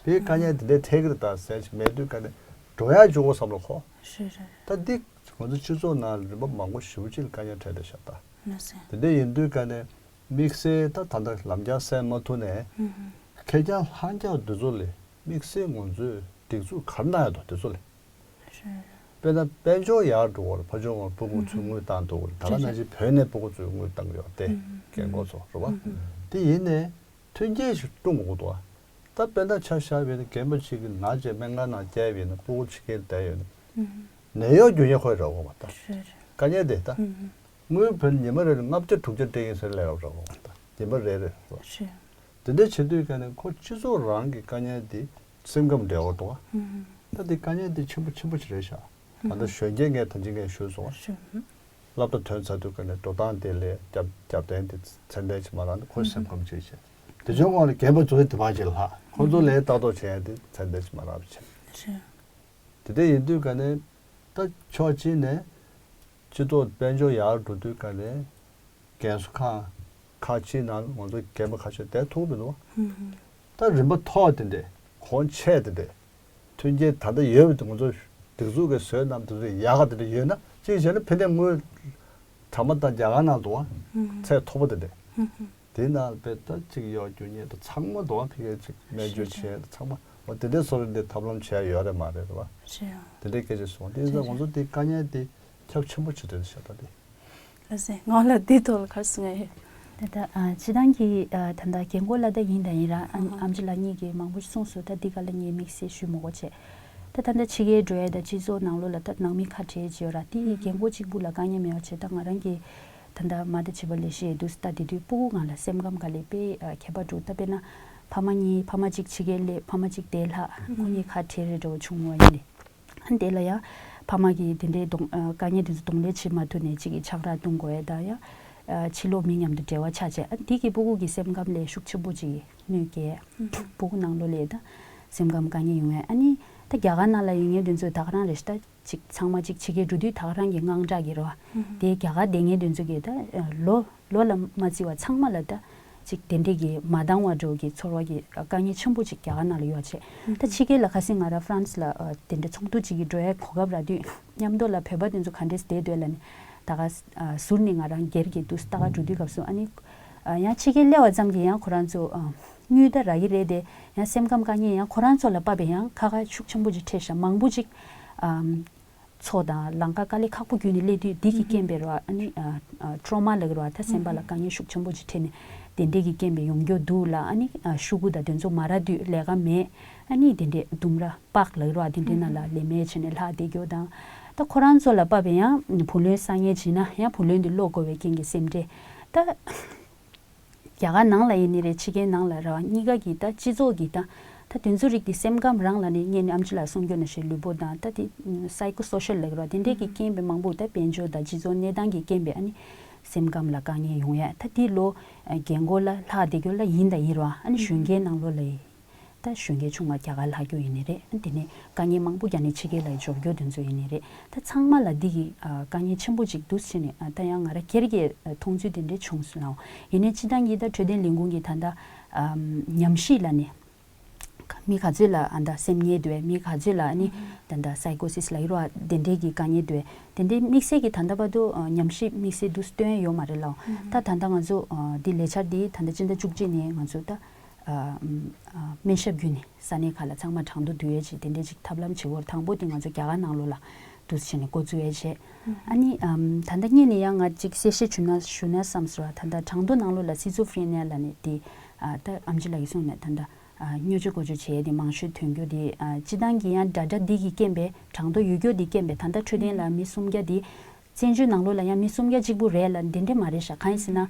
དེའི་དཀའ་ངལ་འདི་འདྲ་འཕྲད་ཀྱི་རེད་ད་ཟེར་ཅིག་མེད་དུས་ཀ་ནས་འགྲོ་ཡག་འཇུག་དགོས་བསམ་བློ་འཁོར། རེད་རེད། ད་འདི་ང་ཚོ་སྤྱི་ཚོགས་ནང་ལ་རིམ་པ་མང་པོ་ཞེ་པོ་ཅིག་ལ་དཀའ་ངལ་འཕྲད་བསྡད་ཤག་ད། ལགས་སེ། དེ་འདྲ་ཡིན་དུས་ཀ་ནས་དམིགས་བསལ་ད་ད་ལྟ་ལམ་རྒྱགས་སེལ་མ་ཐུབ་ནས། ཧུམ་ཧུམ། ཁེར་རྐྱང་ལྷང་རྒྱགས་འདི་ཚོ་ལས་དམིགས་བསལ་ང་ཚོས་སྒྲིག་འཛུགས་ག་རེ་གནང་ཡག་འདུག་དེ་ཚོ་ལས། རེད། དཔེར་ན་དཔལ་འབྱོར་ཡར་འགྲོ་བར་ཕར་ཕྱོགས་ངོས་སྤུ་གུ་ཚོས་དངུལ་བཏང་འདུག་ད་ག་ནང་བཞིན་བོད་ནས་སྤུ་གུ་ཚོས་དངུལ་བཏང་གི་ཡོད་དེ། རྒན་འཁོགས་ཚོ་རེད་བ། དེ་ཡིན་ནའི་མཐུན་རྐྱེན་ཞིག་བསྐྲུན་དགོས་འདུག་ད་དཔེར་ན་ཆ་བཞག་པ་ཡིན་ན་རྒན་པ་གཅིག་གིས་ན་བྱས་སྨན་ཁང་ནང་བསྐྱལ་བ་ཡིན་ན་སྤུ་གུ་ཕྱི་རྒྱལ་བསྡད་ཡོད་ན། ནད་གཡོག་རྒྱུ་ཉེ་ཁོས་རག་གོ་མ་ད། རེད་རེད། དཀའ་ངལ་དེ་ད། ཧུམ་ཧུམ། དངུལ་བུན་ཉི་མ་རེ་ལ་ལྔ་བརྒྱ་དྲུག་བརྒྱ་སྤྲད་ཀྱིན་ཟེར་ལས་རོགས་རག་གོ་མ་ད་ཉི་མ་རེ་རེ་རེད་བ། རེད། དེ་འདྲ་བྱེད་དུས་ཀ་ནས་ཁོ་སྤྱི་ཚོགས་རང་གི་དཀའ་ངལ་དེ་སེམས་ཁམས་འབྲེལ་བ་འདུག་བ། ཧུམ་ཧུམ། ད་དེ་དཀའ་ངལ་དེ་ཆེན་པོ་ཆེན་པོ་ཞིག་རེད་ཤག་ད་ལྟ་གཞོན་སྐྱེས་ངས་ད་ཅི་ངས་ཞུས་སོང་བ། རེད། སློབ་གྲྭ་ཐོན་ཚར་དུས་ཀ་ནས་འགྲོ་སྟངས་དེ་ལས་རྒྱབ་རྒྱབ་རྟེན་དེ་ཚད་ལྡན་ཞིག་མ་རག་ན་ཁོའི་སེམས་ཁམས་ཅིག་བྱས། དེ་བྱུང་གོང་ལ་རྒན་པ་ཚོའི་དེ་བ་ཅིག་ལྷག་ཁོ་ཚོ་ལས་ལྟ་རྟོག་བྱེད་ཡ་དེ་ཚད་ལྡན་ཞིག་མ་རག་པ་བྱས། རེད། དེ་འདྲ་ཡིན་དུས་ཀ་ནས་ད་ཕྱོགས་གཅིག་ནས་སྤྱི་ཚོགས་དཔལ་འབྱོར་ཡར་འགྲོ་དུས་ཀ་ནས་རྒན་གསོ་ཁང་ཁག་ཅིག་ནང་ང་ཚོ་རྒན་པ་ཁ་ཤས་བསྡད་ཐུབ་མི་འདུག་ཧུམ་ཧུམ། ད་རིམ་པ་མཐོ་བ་དེ་འདྲས་གོང་ཆེ་དེ་འདྲས་མཐུན་རྐྱེན་ད་ལྟ་ཡོད་པ་དེ་ང་ཚོ་སྒྲིག་འཛུགས་ཀྱི་བཟོས་གནང་དེ་ཚོ་ཡག་ག་དེ་འདྲས་ཡོད་ན་གཅིག་བྱས་ན་ཕན་ནས་དངུལ་གྲངས་མ་དང་རྒྱ་གར་ནང་འདུག་བ། ཧུམ་ཧུམ། ཚད་མཐོ་པོ་དེ་འདྲས། ཧུམ་ཧུམ། དེ་ནང་དཔེ་ད་གཅིག་གཡོག་རྒྱུ་ཉེ་དུ་ཚང་མ་འདུག་བ། ཕ་གིར་གཅིག་སྨན་བཅོས་བྱས་ཚང་མ་འོ་དེ་འདྲས་བཟོ་རེད་འདི་ཐབས་ལམ་བྱས་ཡོད་རེད་མ་རེད་རེད་བ། རེད། དེ་འདྲས་སྐད་ཆ་གསུངས་དེ་ཡིན་ཙང་ང་ཚོ་དེ་དཀའ་ངལ་དེ་ཁྱབ་ཆེན་པོ་བྱེད་འདོད་ཤག་ད་དེ། ལགས་སེ། ང་ལ་འདི་ཐོག་ལ་ག་རེ་གསུང་ཡ་ཡོད། ད་ལྟ་ཨ་སྤྱི་བཏང་གི་ཨ་ད་ལྟ་རྒན་གོག་ལ་ད་ཡིན་ད་ཡིན་ར་ཨ་ཨ་ཨམ་ཆི་ལགས་གཉིས་ཀྱིས་མང་པོ་གསུངས་སོང་། ད་འདི་ག་ལ་ངས་དམིགས་བསལ་ཞུ་མི་དགོས་བྱས། ད་ད་ལྟ་ཕྱི་རྒྱལ་འགྲོ་ཡ་ད་སྤྱི་ཚོགས་ནང་ལོགས་ལ་ད་ནང་མི་ཁ་བྲལ་བྱས་ཡོད་ར་དེ་ཡི་རྒན་གོག་གཅིག་པུ་ལ་དཀའ་ངལ་མེད་པ་བྱས། ད་ང་རང་གི་ད་ལྟ་མ་ད་བྱིས་པ་ལས་གཞི་འདུག་ད་དེ་དུས་སྤུ་གུ་ང་ལ་སེམས་ཁམས་ག་ལས་དཔེ་ཨ་ཁྱད་པར་འགྲོ། ད་དཔེར་ན་ཕ་མ་གཉིས་ཕ་མ་གཅིག་ཕྱི་རྒྱལ་སླེབས་ཕ་མ་གཅིག་བསྡད་ལྷག་ཁོ་གཉིས་ཁ་བྲལ་རེ་འགྲོ་བྱུང་བ་ཡིན་ལེ། ཨ་དེ་ལ་ཡང་ཕ་མ་གིས་དེ་འདྲའི་གདོང་ཨ་དཀའ་ངལ་དེ་ཚོ་གདོང་ལེན་བྱེད་མ་ཐུབ་ནས་གཅིག་གིས་ཆང་རག་བཏུང་དགོས་ཡ་དང་ཡང་ཨ་ཕྱི་ལོགས་མི་མཉམ་དུ་འབྲེལ་བ་ཆགས་བྱས། ཨ་དེ་གིས་སྤུ་གུ་གི་སེམས་ཁམས་ལ་ཤུགས་ཆེན་པོ་ཅིག་གནོད་སྐྱེལ་ཡ། སྤུ་གུ་ནང་ལོགས་ལ་ད་སེམས་ཁམས་དཀའ་ངལ་ཡོང་ཡ། ཨ་ནི་ད་རྒྱ་གར་ནང་ལ་ཡོད་མཁན་དེ་ཚོ་ད་ག་རང་རེད་ཤག་ད་ཅིག་ཚང་མ་ཅིག་ཕྱི་རྒྱལ་འགྲོ་དུས་ད་ག་རང་གི་དངངས་སྐྲག་གི་རེད་བ། དེ་རྒྱ་གར་བསྡད་མཁན་དེ་ཚོ་གིས་ད་ལོ་ལོ་ལ་མ་བརྩི་བ་ཚང་མ་ལ་ད་ཅིག་དེ་འདྲས་ཀྱི་མ་འདང་བ་འགྲོ་གི་ཚོར་བ་གི་དཀའ་ངལ་ཆེན་པོ་ཅིག་རྒྱ་གར་ནང་ལ་ཡོད་བྱས། ད་ཕྱི་རྒྱལ་ལ་ཁ་སང་ང་རང་ཧྥ་རན་སི་ལ་ཨ་དེ་འདྲ་ཚོགས་འདུ་ཅིག་གི་འགྲོ་ཡའི་གོ་སྐབས་རག་དུས་མཉམ་དུ་ལ་བོད་པ་དེ་ཚོ་ག་འདྲས་བསྡད་འདུག་ལབ་ནས་ད་ག་ཨ་ཟུར་ནས་ང་རང་སྒེར་གྱི་དུས་ལྟ་ག་འགྲོ་དུས་སྐབས་སུ་ཨ་ནི་ཨ་ཡང་ཕྱི་རྒྱལ་སླེབས་པ་ཙམ་གྱིས་ཡང་ཁོ་རང་ཚོ་ཨ་དངུལ་ད་རག་གི་རེད་དེ་ཡང་སེམས་ཁམས་དཀའ་ངལ་ཡང་ཁོ་རང་ཚོ་ལ་དཔག་པའི་ཡང་ཁ་ཁ་ཤུགས་ཆེན་པོ་ཅིག་འཕྲད་ཤག་མང་པོ་ཅིག་ཨ། མཚོ་དང་ལམ་ཁ་དཀའ་ལས་ཁག་པོ་བརྒྱུད་ནས་སླེབས་དུས་འདི་གི་རྐྱེན་པས་ར་ཨ་ནི་ཨ་ཨ་ཊོ་མ་ལབ་ཀྱི་ར་ད་སེམས་པ་ལ་དཀའ་ངལ་ཤུགས་ཆེན་པོ་ཅིག་འཕྲད་ནས་དེ་འདྲས་ཀྱི་རྐྱེན་པས་ཡོང་རྒྱུ་འདུག་ལ། ཨ་ནི་ཨ་ཤོག་གུ་དང་དེ་ཚོ་མ་རག་དུས་ལས་ཀ་མེད། ཨ་ནི་དེ་འདྲས་ལྡུམ་ར་པགས་ལབ་ཀྱི་ར་དེ་འདྲས་ནང་ལ་ལས་མེད་བྱས་ནས་ལྷག་བསྡད་རྒྱུ་དང་། ད་ཁོ་རང་ཚོ་ལ་དཔག་པའི་ཡང་བུ་ལོན་བསགས་མཁན་བྱས་ན་ཡང་བུ་ལོན་དེ་སློག་དགོས་པའི་རྐྱེན་གྱིས་སེམས་ཁྲལ་ད། རྒྱ་གར་ནང་ལ་ཡིན་ནི་རེད། ཕྱི་རྒྱལ་ནང་ལ་ར་གཉིས་ཀ་གི་ད་སྤྱི་ཚོགས་ཀྱི་ད་ད་དེ་ཚོ་རིགས་དེ་སེམས་ཁམས་རང་ལ་ནི་ངས་ནི་ཨམ་ཆི་ལགས་གསུང་རྒྱུ་ནང་བཞིན་ལུས་པོ་དང་ད་དེ་སའི་ཀོ་སོ་ཤལ་ལབ་ཀྱི་ར་དེ་འདྲས་ཀྱི་རྐྱེན་པས་མང་པོ་ད་དཔལ་འབྱོར་དང་སྤྱི་ཚོགས་གནས་སྟངས་ཀྱི་རྐྱེན་པས་ཨ་ནི་སེམས་ཁམས་ལ་དཀའ་ངལ་ཡོང་ཡ། ད་དེ་ལོ་རྒན་གོག་ལ་ལྷག་བསྡད་རྒྱུ་ལ་ཡིན་ད་ཡིན་ར་ཨ་ནི་གཞོན་སྐྱེས་ནང་ལོགས་ལ་ཡིན། ད་གཞོན་སྐྱེས་ཆུང་བ་རྒྱ་གར་ལྷག་རྒྱུ་ཡིན་ནི་རེད། དེ་ནས་དཀའ་ངལ་མང་པོ་རྒྱག་ནས་ཕྱི་རྒྱལ་ལ་འབྱོར་རྒྱུ་དེ་ཚོ་ཡིན་ནི་རེད། ད་ཚང་མ་ལ་འདི་གི་ཨ་དཀའ་ངལ་ཆེན་པོ་ཅིག་འདུག་ཟེར་ནས་ཨ་ད་ཡང་ང་རང་སྒེར་གྱི་ཨ་མཐོང་ཚུལ་དེ་འདྲས་བྱུང་སོང་ལགས། ཡིན་ནའི་སྤྱི་བཏང་གི་ད་འཕྲོད་བསྟེན་ལས་ཁུངས་ཀྱི་ད་ལྟ་ཨ་ཉམས་ཞིབ་ལ་ནི་མི་ག་ཚོད་ལ་ཨ་ད་སེམས་ངལ་འདུག་མི་ག་ཚོད་ལ་ཨ་ནི་ད་ད་སའི་ཀོ་སིས་ལབ་ཀྱི་ར་དེ་འདྲས་ཀྱི་དཀའ་ངལ་འདུག་དེ་འདྲས་དམིགས་བསལ་གྱི་ད་ལྟ་བར་དུ་ཨ་ཉམས་ཞིབ་དམིགས་བསལ་འདུག་སྟོན་ཡོད་མ་རེད་ལགས། ད་ད་ལྟ་ང་ཚོ་ཨ་འདི་ལས་འཆར་འདི་ད་ལྟ་སྤྱི་ཟླ་བཅུ་གཅིག་ནས་ང་ཚོ་ད། ཨ་ཨམ་ཨ་སྨན་ཞབས་བརྒྱུད་ནས་ས་གནས་ཁག་ལ་ཚང་མ་གྲངས་ཐོ་བསྡུ་ཡས་བྱས་དེ་འདྲས་ཅིག་ཐབས་ལམ་བྱེད་དགོས། དང་པོ་དེ་ང་ཚོ་རྒྱ་གར་ནང་ལོགས་ལ་འདུག་བྱས་ནས་འགོ་བཙུགས་ཡས་བྱས། ཨ་ནི་ཨམ་ད་ལྟ་སྔོན་ནས་ཡང་ང་ཅིག་གསལ་བཤད་བྱུང་ན་ཞུ་ན་བསམ་སོང་། ད་ལྟ་གྲངས་ཐོ་ནང་ལོགས་ལ་སི་ཛོ་ཧྥི་རེ་ནི་ཡ་ལབ་ནས་དེ་ཨ་ད་ཨམ་ཆི་ལགས་ཀྱིས་གསུངས་ནས་ད་ལྟ་ཨ་སྨྱོ་བྱ་བཀོལ་སྤྱོད་བྱེད་ཡས་དེ་མང་ཤོས་ཐོན་རྒྱུ་དེ་ཨ་སྤྱི་བཏང་གི་ཡང་འདྲ་འདྲ་འདི་གི་རྐྱེན་པས་གྲངས་ཐོ་ཡོད་རྒྱུ་དེ་རྐྱེན་པས་ད་ལྟ་འཕྲོད་བསྟེན་ལ་མི་སུམ་བརྒྱ་དེ། བཙན་བྱོལ་ནང་ལོགས་ལ་ཡང་མི་སུམ་བརྒྱ་གཅིག་པུ་རེད་ལ་འདི་འདྲས་མ་རེད་ཤག་གང་ཡིན་ཟེར་ན།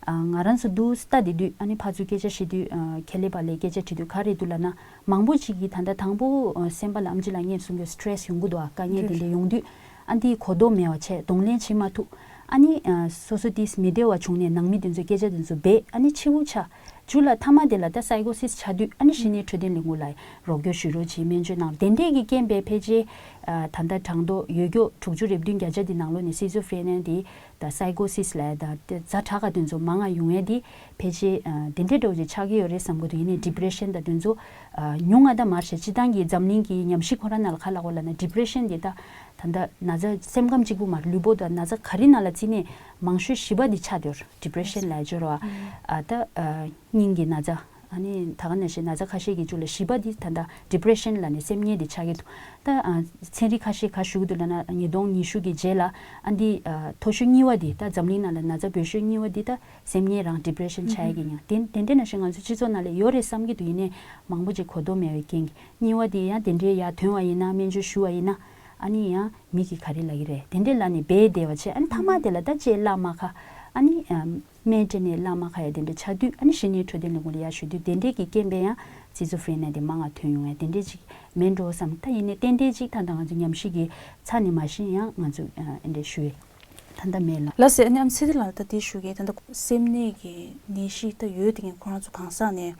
ཨ་ང་རང་ཚོ་འདུག་སེ་ལྟ་བསྡད་དུས་ཨ་ནི་ཕར་ཚུར་སྐད་ཆ་བཤད་དུས་ཨ་ཁེ་ལས་པ་ལས་སྐད་ཆ་དྲིས་དུས་ག་རེ་འདུག་ལབ་ན་མང་པོ་ཅིག་གིས་ད་ལྟ་དང་པོ་ཨ་སེམས་པ་ལ་ཨམ་ཆི་ལགས་ངས་གསུང་རྒྱུ་སི་ཊེ་རེ་སི་ཡོང་གི་འདུག་ཨ་དཀའ་ངལ་དེ་འདྲས་ཡོང་དུས་ཨ་འདི་གོ་རྟོགས་མེད་པ་བྱས་གདོང་ལེན་བྱེད་མ་ཐུབ། ཨ་ནི་ཨ་སོ་སོ་དེས་མི་བདེ་བ་བྱུང་ནས་ནང་མི་དེ་ཚོས་སྐད་ཆ་དེ་ཚོ་སྦས་ཨ་ནི་ཕྱི་དབུགས་ཆད་ མཇུག་ལ་མཐའ་མ་དེ་ལ་ད་སའི་ཀོ་སིས་ཆགས་དུས་ཨ་ནི་གཞི་ནས་འཕྲོད་བསྟེན་ལས་ཁུངས་ལ་རོགས་སྐྱོར་ཞུ་རོགས་བྱེད། སྨན་བཅོས་གནང་། དེ་འདྲས་ཀྱི་རྐྱེན་པས་ཕལ་ཆེར་ཨ་ད་ལྟ་གྲངས་ཐོ་ཡོད་རྒྱུ་དྲུག་ཅུ་རེ་བདུན་བརྒྱ་ཆ་དེ་ནང་ལོགས་ནས་སི་ཛོ་ཧྥི་རེ་ནན་དེ་ད་སའི་ཀོ་སིས་ལ་ད་ཛ་དྲག་ག་དེ་ཚོ་མང་ང་ཡོང་ཡས་དེ་ཕལ་ཆེར་ཨ་དེ་འདྲས་འདྲ་བོ་ཅིག་ཆགས་ཀྱི་ཡོད་རེད་བསམ་གྱི་འདུག་ཡིན་ནའི་ཌི་པི་རེ་ཤན་ད་དེ་ཚོ་ཨ་ཉུང་ང་ད་མ་རེད་ཤག་སྤྱིར་བཏང་གི་འཛམ་གླིང་གི་ཉམས་ཞིབ་ཁོ་རང་ནང་ལ་ག་ལབ་དགོས་ལབ་ན་ཌི་པི་རེ་ཤན་དེ་ད་ད་ལྟ་ན་ཚ་སེམས་ཁམས་གཅིག་པུ་མ་རེད། ལུས་པོ་དང་ན་ཚ་ག་རེ་ནང་ལ་བརྩིས་ནས་མང་ཤོས་བཞི་པ་འདི་ཆགས་བསྡད་ཡོད་རེད། ཌི་པི་རེ་ཤན་ལབ་ཡ་ཅིག་ཡོད་རེད་བ། ཨ་ད་ཨ་སྙིང་གི་ན་ཚ། ཨ་ནི་ད་ག་ནང་བཞིན་ན་ཚ་ཁ་ཤས་ཀྱི་མཇུག་ལ་བཞི་པ་འདི་ད་ལྟ་ཌི་པི་རེ་ཤན་ལབ་ནས་སེམས་ངལ་འདི་ཆགས་ཀྱི་འདུག་ད་ཨ་ཚན་རིག་ཁ་ཤས་ག་ཞུ་གི་འདུག་ལབ་ན་ཉིས་སྟོང་ཉི་ཤུ་གི་རྗེས་ལ་ཨ་འདི་ཨ་མཐོ་ཤོས་གཉིས་པ་འདི་ད་འཛམ་གླིང་ནང་ལ་ན་ཚ་འབོལ་ཤོས་གཉིས་པ་འདི་ད་སེམས་ངལ་རང་ཌི་པི་རེ་ཤན་ཆགས་ཡ་གི་ཡང་དེ་དེ་འདྲ་ནང་བཞིན་ང་ཚོ་སྤྱི་ཚོགས་ནང་ལ་ཡོད་རེད་བསམ་གྱི་འདུག་ཡིན་ནའི་མང་པོ་ཅིག་གོ་རྟོགས་མེད་པའི་རྐྱེན་གྱིས་གཉིས་པ་འདི་ཡང་དེ་འདྲའི་ཡར་ཐོན་པ་ཡིན་ན་སྨན་བཅོས་ཞུ་བ་ཡིན་ན་ཨ་ནི་ཡང་མི་གིས་ག་རེ་ལབ་ཀྱི་རེད། དེ་འདྲའི་ལབ་ནས་སྦས་བསྡད་པ་བྱས། ཨ་ནི་མཐའ་མ་དེ་ལ་ད་ཅིག་བླ་མ་ཁ་ཨ་ནི་ཨམ། སྨན་སྤྲད་ནས་བླ་མ་ཁ་ཡ་དེ་འདྲ་ཆགས་དུས་ཨ་ནི་གཞི་ནས་འཕྲོད་བསྟེན་ལས་ཁུངས་ལ་ཡར་ཞུ་དུས་དེ་འདྲས་ཀྱི་རྐྱེན་པས་ཡང་སི་ཛོ་ཧྥི་རེ་ནན་དེ་མང་ང་ཐོན་ཡོང་ཡ་དེ་འདྲས་ཅིག་མིན་འགྲོ་བསམ། ད་ཡིན་ནའི་ཏན་ཏན་ཅིག་ད་ལྟ་ང་ཚོ་ཉམས་ཞིབ་ཀྱི་ཚ་ནས་མ་ཤེས་ཡང་ང་ཚོ་ཨ་འདྲས་ཞུ་ཡས་ད་ལྟ་མེད་ལ། ལགས་སེ། ཨ་ནི་ཨམ་ཚེ་བརྟན་ལགས་ད་དེ་ཞུ་གི་ད་ལྟ་སེམས་ནད་ཀྱི་ནད་གཞི་ད་ཡོད་དེ་ངས་ཁོ་རང་ཚོ་གང་ཟག་ནས་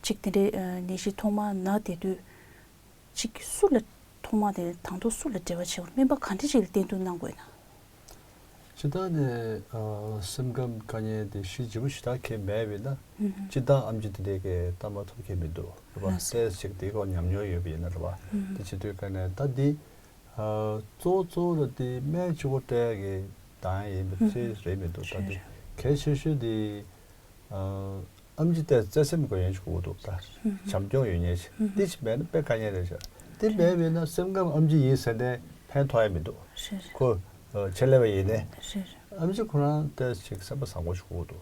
ཅིག་དེ་འདྲའི་ནད་གཞི་ཐོག་མར་ན་བསྡད་དུས། གཅིག་སུ་ལ་ཐོག་མ་དེ་དང་ཐོག་སུ་ལ་འབྲེལ་བ་བྱེད་དགོས། སྨན་པ་ག་འདྲ་ཅིག་ལ་བསྟེན་གཏུག་གནང་དགོས་ན། སྤྱིར་བཏང་ནས་ཨ་སེམས་ཁམས་དཀའ་ངལ་དེ་གཞི་ལྗིད་པོ་ཞེ་དྲག་གང་མེད་པས་ན། སྤྱིར་བཏང་ཨམ་ཆི་དེ་འདྲའི་གི་བལྟ་མ་ཐུབ་མཁན་མི་འདུག་རེད་པ། ལགས་སོ། ཏོག་ཙམ་ཅིག་དེའི་སྐོར་ཉམས་མྱོང་ཡོད་པ་ཡིན་ན་རེད་པ། དེ་བྱེད་དུས་ག་ནས་ད་འདི་ཨ་གཙོ་བོ་གཙོ་བོ་ར་དེ་སྨན་གཅིག་པོ་སྤྲད་གི་བཏང་ཡིན་པ་ཚོད་རེད་མི་འདུག་ད་དེ་གལ་ཆེ་ཤོས་དེ། ཨ་ཨམ་ཆི་དེ་བརྩེ་སེམས་དགོས་ཡས་ཅིག་དགོས་འདུག་ད་བྱམས་སྐྱོང་ཡོད་མཁན་ཞིག་འདི་ཞིག་མེད་ན་དཔེ་དཀའ་ངལ་རེད་ཤག་འདི་མེད་པས་ན་སེམས་ཁམས་ཨམ་ཆི་ཡིན་ཟེར་ནས་ཕན་ཐོགས་ཡ་མི་འདུག་རེད་རེད། ཁོ་ཨ་ཆེད་ལས་པ་ཡིན་ནའི་རེད་རེད། ཨམ་ཆི་ཁོ་རང་ཏོག་ཙམ་ཅིག་སེམས་པ་བཟང་པོ་ཞིག་དགོས་འདུག་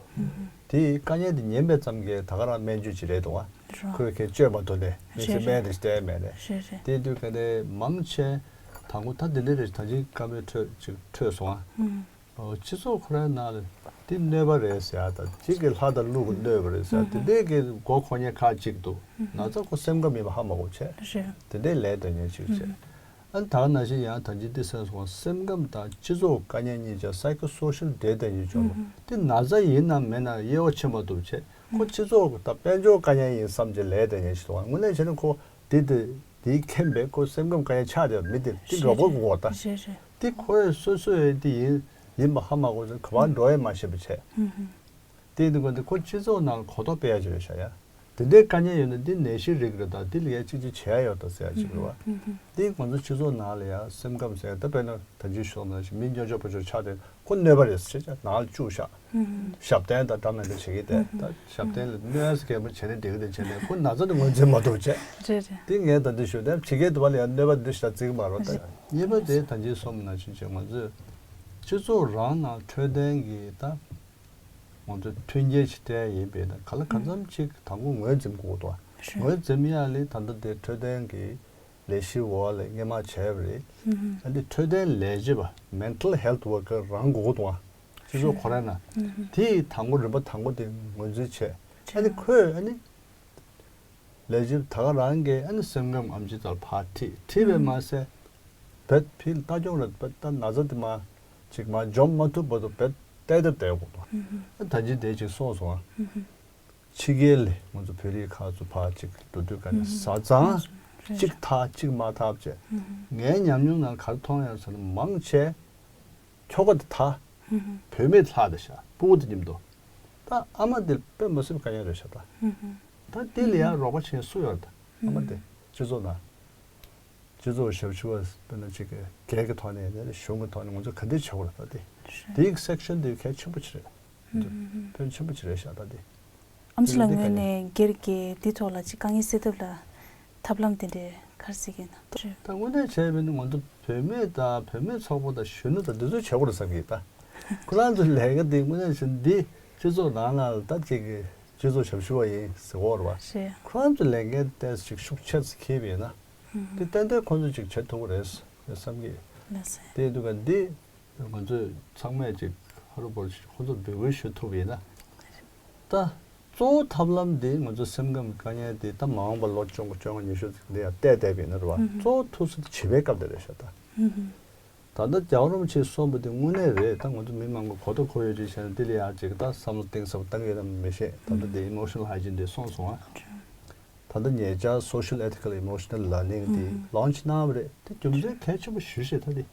དེ་དཀའ་ངལ་དེ་ཉན་པའི་ཙམ་གྱིས་ད་ག་རང་སྨན་བཅོས་ཅིག་རེད་འདུག་ཨ། རེད། ཁོས་ཁྱེད་བཅོས་མ་ཐུབ་ནས་ངས་རེད་སྨན་རེད་དེ་སྤྲད་མེད་རེད། རེད་རེད། དེ་དུས་ག་ནས་མང་ཆེ་དང་པོ་ད་འདི་འདྲ་རེད། ད་ཅིག་བཀའ་མོལ་འཕྲོད་ཅིག་འཕྲོད་སོང་ཨ། ཨོ་སྤྱི་ཚོགས་ཁོ་རའི་ནང་ལ་འདི་གནོད་པ་རེད་ཟེར་ཡ་དང་གཅིག་གིས་ལྷ་དང་ཀླུ་གི་གནོད་པ་རེད་ཟེར་ཡ་དེ་འདྲས་ཀྱི་མགོ་འཁོར་མཁན་ཁག་ཅིག་འདུག་ན་ཚ་ཁོ་སེམས་ཁམས་ཡིན་པ་ཧ་མ་གོ་བྱས། རེད། དེ་འདྲས་ལས་དོན་མཁན་ཅིག་བྱས། ཨ་ནི་ད་ག་ནང་བཞིན་ཡང་ད་ཅི་འདི་སེམས་སོང་སེམས་ཁམས་དང་སྤྱི་ཚོགས་དཀའ་ངལ་གཉིས་ཆ་སའི་ཁོ་སོ་ཤལ་འབྲེལ་ལྡན་གཉིས་བྱུང་བ་འདི་ན་ཚ་ཡིན་ནམ་མིན་ནམ་དབྱེ་བ་ཕྱེ་མ་ཐུབ་བྱས། ཁོ་སྤྱི་ཚོགས་ད་དཔལ་འབྱོར་དཀའ་ངལ་ཡིན་བསམ་བྱས་ལས་དོན་མཁན་ཞིག་འདུག་དངོས་གནས་བྱས་ན་ཁོ་འདི་དེ་དེའི་ཁེངས་པས་ཁོ་སེམས་ཁམས་དཀའ་ངལ་ཆགས་བསྡད་མི་དེ་དེ་རེད་མགྱོགས་པོ་རེད་གོ་ད། རེད་རེད། དེ་ཁོས་སོ་སོའི་དེ་ཡིན་ཡིན་པ་ཧ་མ་གོ་ཚེ་ག་པར་འགྲོ་ཡས་མ་ཤེས་པ་བྱས། དེ་ཡིན་དུས་ཁོ་འདི་ཁོ་སྤྱི་ཚོགས་ནང་གོ་རྟོགས་སྤེལ་ཡ་ཅིག་རེད་ཤག་ཡ། དེ་འདྲའི་དཀའ་ངལ་ཡོད་ན་འདི་ནད་གཞི་རིགས་རེད་ད་འདི་ལ་ཡ་གཅིག་གཅིག་བྱས་ཡོད་ད་ཟེར་ཡ་ཅིག་རེད་བ། འདི་ང་ཚོ་སྤྱི་ཚོགས་ནང་ལ་ཡ་སེམས་ཁམས་ཟེར་ཡ་ད་དཔེར་ན་ད་ཅི་ཞུས་ནང་བཞིན་མི་སྨྱོ་ཆོག་པོ་ཆོག་ཆགས་ཏེ་ཁོ་གནོད་པ་རེད་ཟེར་བྱས་ནང་ལ་བཅུག་ཤག་ཞབས་བརྟན་དང་འདྲ་མི་འདྲ་བྱེད་ཀྱི་དེ་ད་ཞབས་བརྟན་ལ་གནོད་ས་གལ་པོ་བྱས་ནས་བསྡད་ཀྱི་དེ་བྱས་ནས་ཁོ་ན་ཚ་དེ་ངོས་འཛིན་མ་ཐུབ་བྱས། རེད་རེད། དེ་ངས་ད་འདི་ཞུ་དེ་ཕྱི་རྒྱལ་དུ་བ་ལ་ཡང་གནོད་པ་འདི་ཞིག་ད་བརྩི་གི་མ་རེད་ད། གཉིས་པ་དེ་ད་ཅི་སོང་ན་ཕྱིན་ཆད་ང་ཚོས་སྤྱི་ཚོགས་རང་ནང་འཕྲོད་བསྟེན་གྱི་ད་ང་ཚོས་མཐུན་རྐྱེན་ཞིག་སྤྲད་ཡིན་པས་ན་ག་ལ་གང་འཚམ་ཅིག་དང་པོ་ངོས་འཛིན་དགོས་འདུག་རེད། ངོས་འཛིན་ཡ་ལས་ད་ལྟ་དེ་འཕྲོད་བསྟེན་གྱི་ལས་གཞི་འོག་ལ་སྔོན་མ་བྱས་པ་རེད། ཨ་འདི་འཕྲོད་བསྟེན་ལས་བྱེད་པ་mental health worker་རང་དགོས་འདུག་ཨ། སྤྱི་ཚོགས་ཁོ་རང་ན། དེ་ཡི་དང་པོ་རིམ་པ་དང་པོ་དེ་ངོས་འཛིན་བྱས། ཨ་ནི་ཁོས་ཨ་ནི་ལས་བྱེད་ད་ག་རང་གིས་ཨ་ནི་སེམས་ཁམས་ཨམ་ཆི་ལྟར་ཕར་ཁྲིད་ཁྲིད་པས་མ་ཟད། བེད་ཕིལ་ལྟ་སྐྱོང་ར་བེད་ད་ན་ཚ་དེ་མ་ཅིག་མ་འཇོམས་མ་ཐུབ་བར་དུ་བེད་གཏད་དེ་བསྡད་དགོས་འདུག་ཨ་ད་ཅི་དེ་ཅིག་སོང་སོང་ཨ། ཕྱི་རྒྱལ་ལས་ང་ཚོ་བོད་རིགས་ཁག་ཚོ་ཕར་ཅིག་འགྲོ་དུས་ག་ནས་བཟའ་ཚང་གཅིག་ཐག་གཅིག་མ་ཐག་བྱས། ངའི་ཉམས་མྱོང་ནང་ག་རེ་མཐོང་ཡོད་ཟེར་ན་མང་ཆེ་ཁྱོ་ག་དེ་ད་བུད་མེད་ལྷག་དེ་ཤག་ཕྲུ་གུ་དེ་མཉམ་དུ་ད་ཨ་མ་དེ་དཔེ་མ་སྲིད་པ་དཀའ་ངལ་རེད་ཤག་ད་ད་དེ་ལ་ཡང་རོགས་པ་བྱེད་མཁན་སུ་ཡོད་རེད་ད་ཨ་མ་དེ་སྤྱི་ཚོགས་ནང་། སྤྱི་ཚོགས་ཞབས་ཞུ་བ་དཔེར་ན་གཅིག་གི་སྒེར་གྱི་ཐོག་ནས་ནས་གཞུང་གི་ཐོག་ནས་ང་ཚོ་ག་འདྲ་བྱེད་དགོས་རེད་ད་དེ། དེའི་སེག་ཤན་དེ་གལ་ཆེན་པོ་ཅིག་རེད། ཕོན་ཆེན་པོ་ཅིག་རེད་ཤག་ད་དེ། ཨམ་ཆི་ལགས་ངོས་ནས་སྒེར་གྱི་འདི་ཐོག་ལ་ཅིག་དཀའ་ངལ་སེལ་ཐབས་ལ་ཐབས་ལམ་དེ་འདྲའི་ག་རེ་བརྩི་གི་ཡིན་ན། ད་དངོས་གནས་བྱས་པ་ཡིན་ན་ང་ཚོ་བུད་མེད་དང་བུད་མེད་ཚོགས་པ་དང་གཞོན་ནུ་དང་འདི་ཚོས་བྱེད་དགོས་རེད་བསམ་གྱི་ད། ཁོ་རང་ཚོའི་ལས་ཀ་འདི་དངོས་གནས་བྱས་ན་འདི་སྤྱི་ཚོགས་ནང་ལ་ད་ཅིག་གི་སྤྱི་ཚོགས་ཞབས་ཞུ་བ་ཡིན་ཟེར་བ་རེད་བ། ཁོ་རང་ཚོའི་ལས་འགན་ཏོག་ཙམ་ཅིག་ཤུགས་ཆེ་ཙམ་འཁྱེར་བ་ཡིན་ན། དེ་ཏན་ཏན་ཁོང་ཚོས་ཅིག་བྱེད་ཐུབ་ཀྱི་རེད་བསམ་གྱི། ལགས་སེ། དེ་འདུག་ག་འདི་ང་ཚོས་ཚང་མས་ཅིག་ཧ་རུ་བོར་ཅིག་ཁོང་ཚོར་འབོད་སྐུལ་ཞུ་ཐུབ་ཡིན་ན། ད་གཙོ་བོ་ཐབས་ལམ་འདི་ང་ཚོ་སེམས་ཁམས་དཀའ་ངལ་འདི་ད་མ་འོངས་པ་ལོ་བཅོ་ལྔ་བཅོ་ལྔ་ཉི་ཤུ་ཙམ་འདི་ཡང་བལྟས་བསྡད་པ་ཡིན་ན་རེད་བ། གཙོ་བོ་ཐུག་ས་དེ་བྱིས་པའི་སྐབས་དེ་རེད་ཤག་ད། ད་ལྟ་རྒྱལ་བ་རིན་པོ་ཆེས་གསུངས་པ་དེ་དངོས་གནས་རེད། ད་ང་ཚོ་མི་མང་པོ་གོ་ཐོས་གོ་ཡོད་ཅིག་བྱས་ན་དེ་ལ་ཡང་ཅིག་ད་བསམ་བློ་གཏིང་ཟབ་བཏང་གི་ཡོད་དམ་མི་ཤེས། ད་ལྟ་དེ་emotional hygiene་དེ་གསུངས་སོང་ཨ། ད་ལྟ་ཉེ་ཆར་social ethical emotional learning་དེ་launch་གནང་བ་རེད། དེ་རྒྱུ་མཚན་གལ་ཆེན་པོ་ཞེ་པོ་ཅིག་ད་དེ།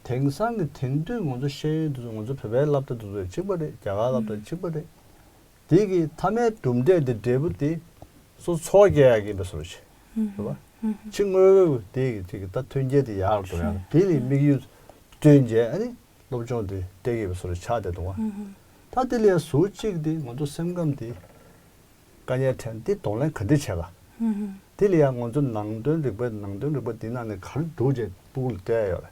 དེང་སང་གི་དེང་དུས་ང་ཚོ་ཤེས་ཡོན་དེ་ཚོ་ང་ཚོ་བོད་པའི་སློབ་གྲྭ་དེ་ཚོ་གཅིག་པ་རེད། རྒྱ་གར་སློབ་གྲྭ་གཅིག་པ་རེད། དེ་གི་མཐའ་མའི་གྲུབ་འབྲས་དེ་འབྲས་བུ་དེ་སོ་སོ་སྐྱེལ་ཡག་གི་ཡིན་པའི་བཟོ་འདྲ་ཅིག་རེད་པ། ཕྱི་དངོས་པོའི་དེ་གི་ཅིག་ད་ཐོན་སྐྱེད་དེ་ཡག་རུ་འགྲོ་ཡག་དེ་ལ་དམིགས་ཡུལ་བསྐྲུན་བྱས་ཨ་ནི་སློབ་སྦྱོང་དེ་སྤྲད་ཀྱི་ཡིན་པའི་བཟོ་འདྲ་ཆགས་བསྡད་འདུག་པ། ད་དེ་ལས་ཟུར་གཅིག་དེ་ང་ཚོ་སེམས་ཁམས་དེ་དཀའ་ངལ་འཕྲད་འདི་གདོང་ལེན་ག་འདྲ་བྱེད་ག་དེ་ལ་ཡང་ང་ཚོ་ནང་དོན་རིག་པ་ནང་དོན་རིག་པ་འདི་ནང་ནས་ག་རེ་སྒྲུབ་བྱས་ཕྲུ་གུ་ལ་སྤྲད་ཡོད་རེད།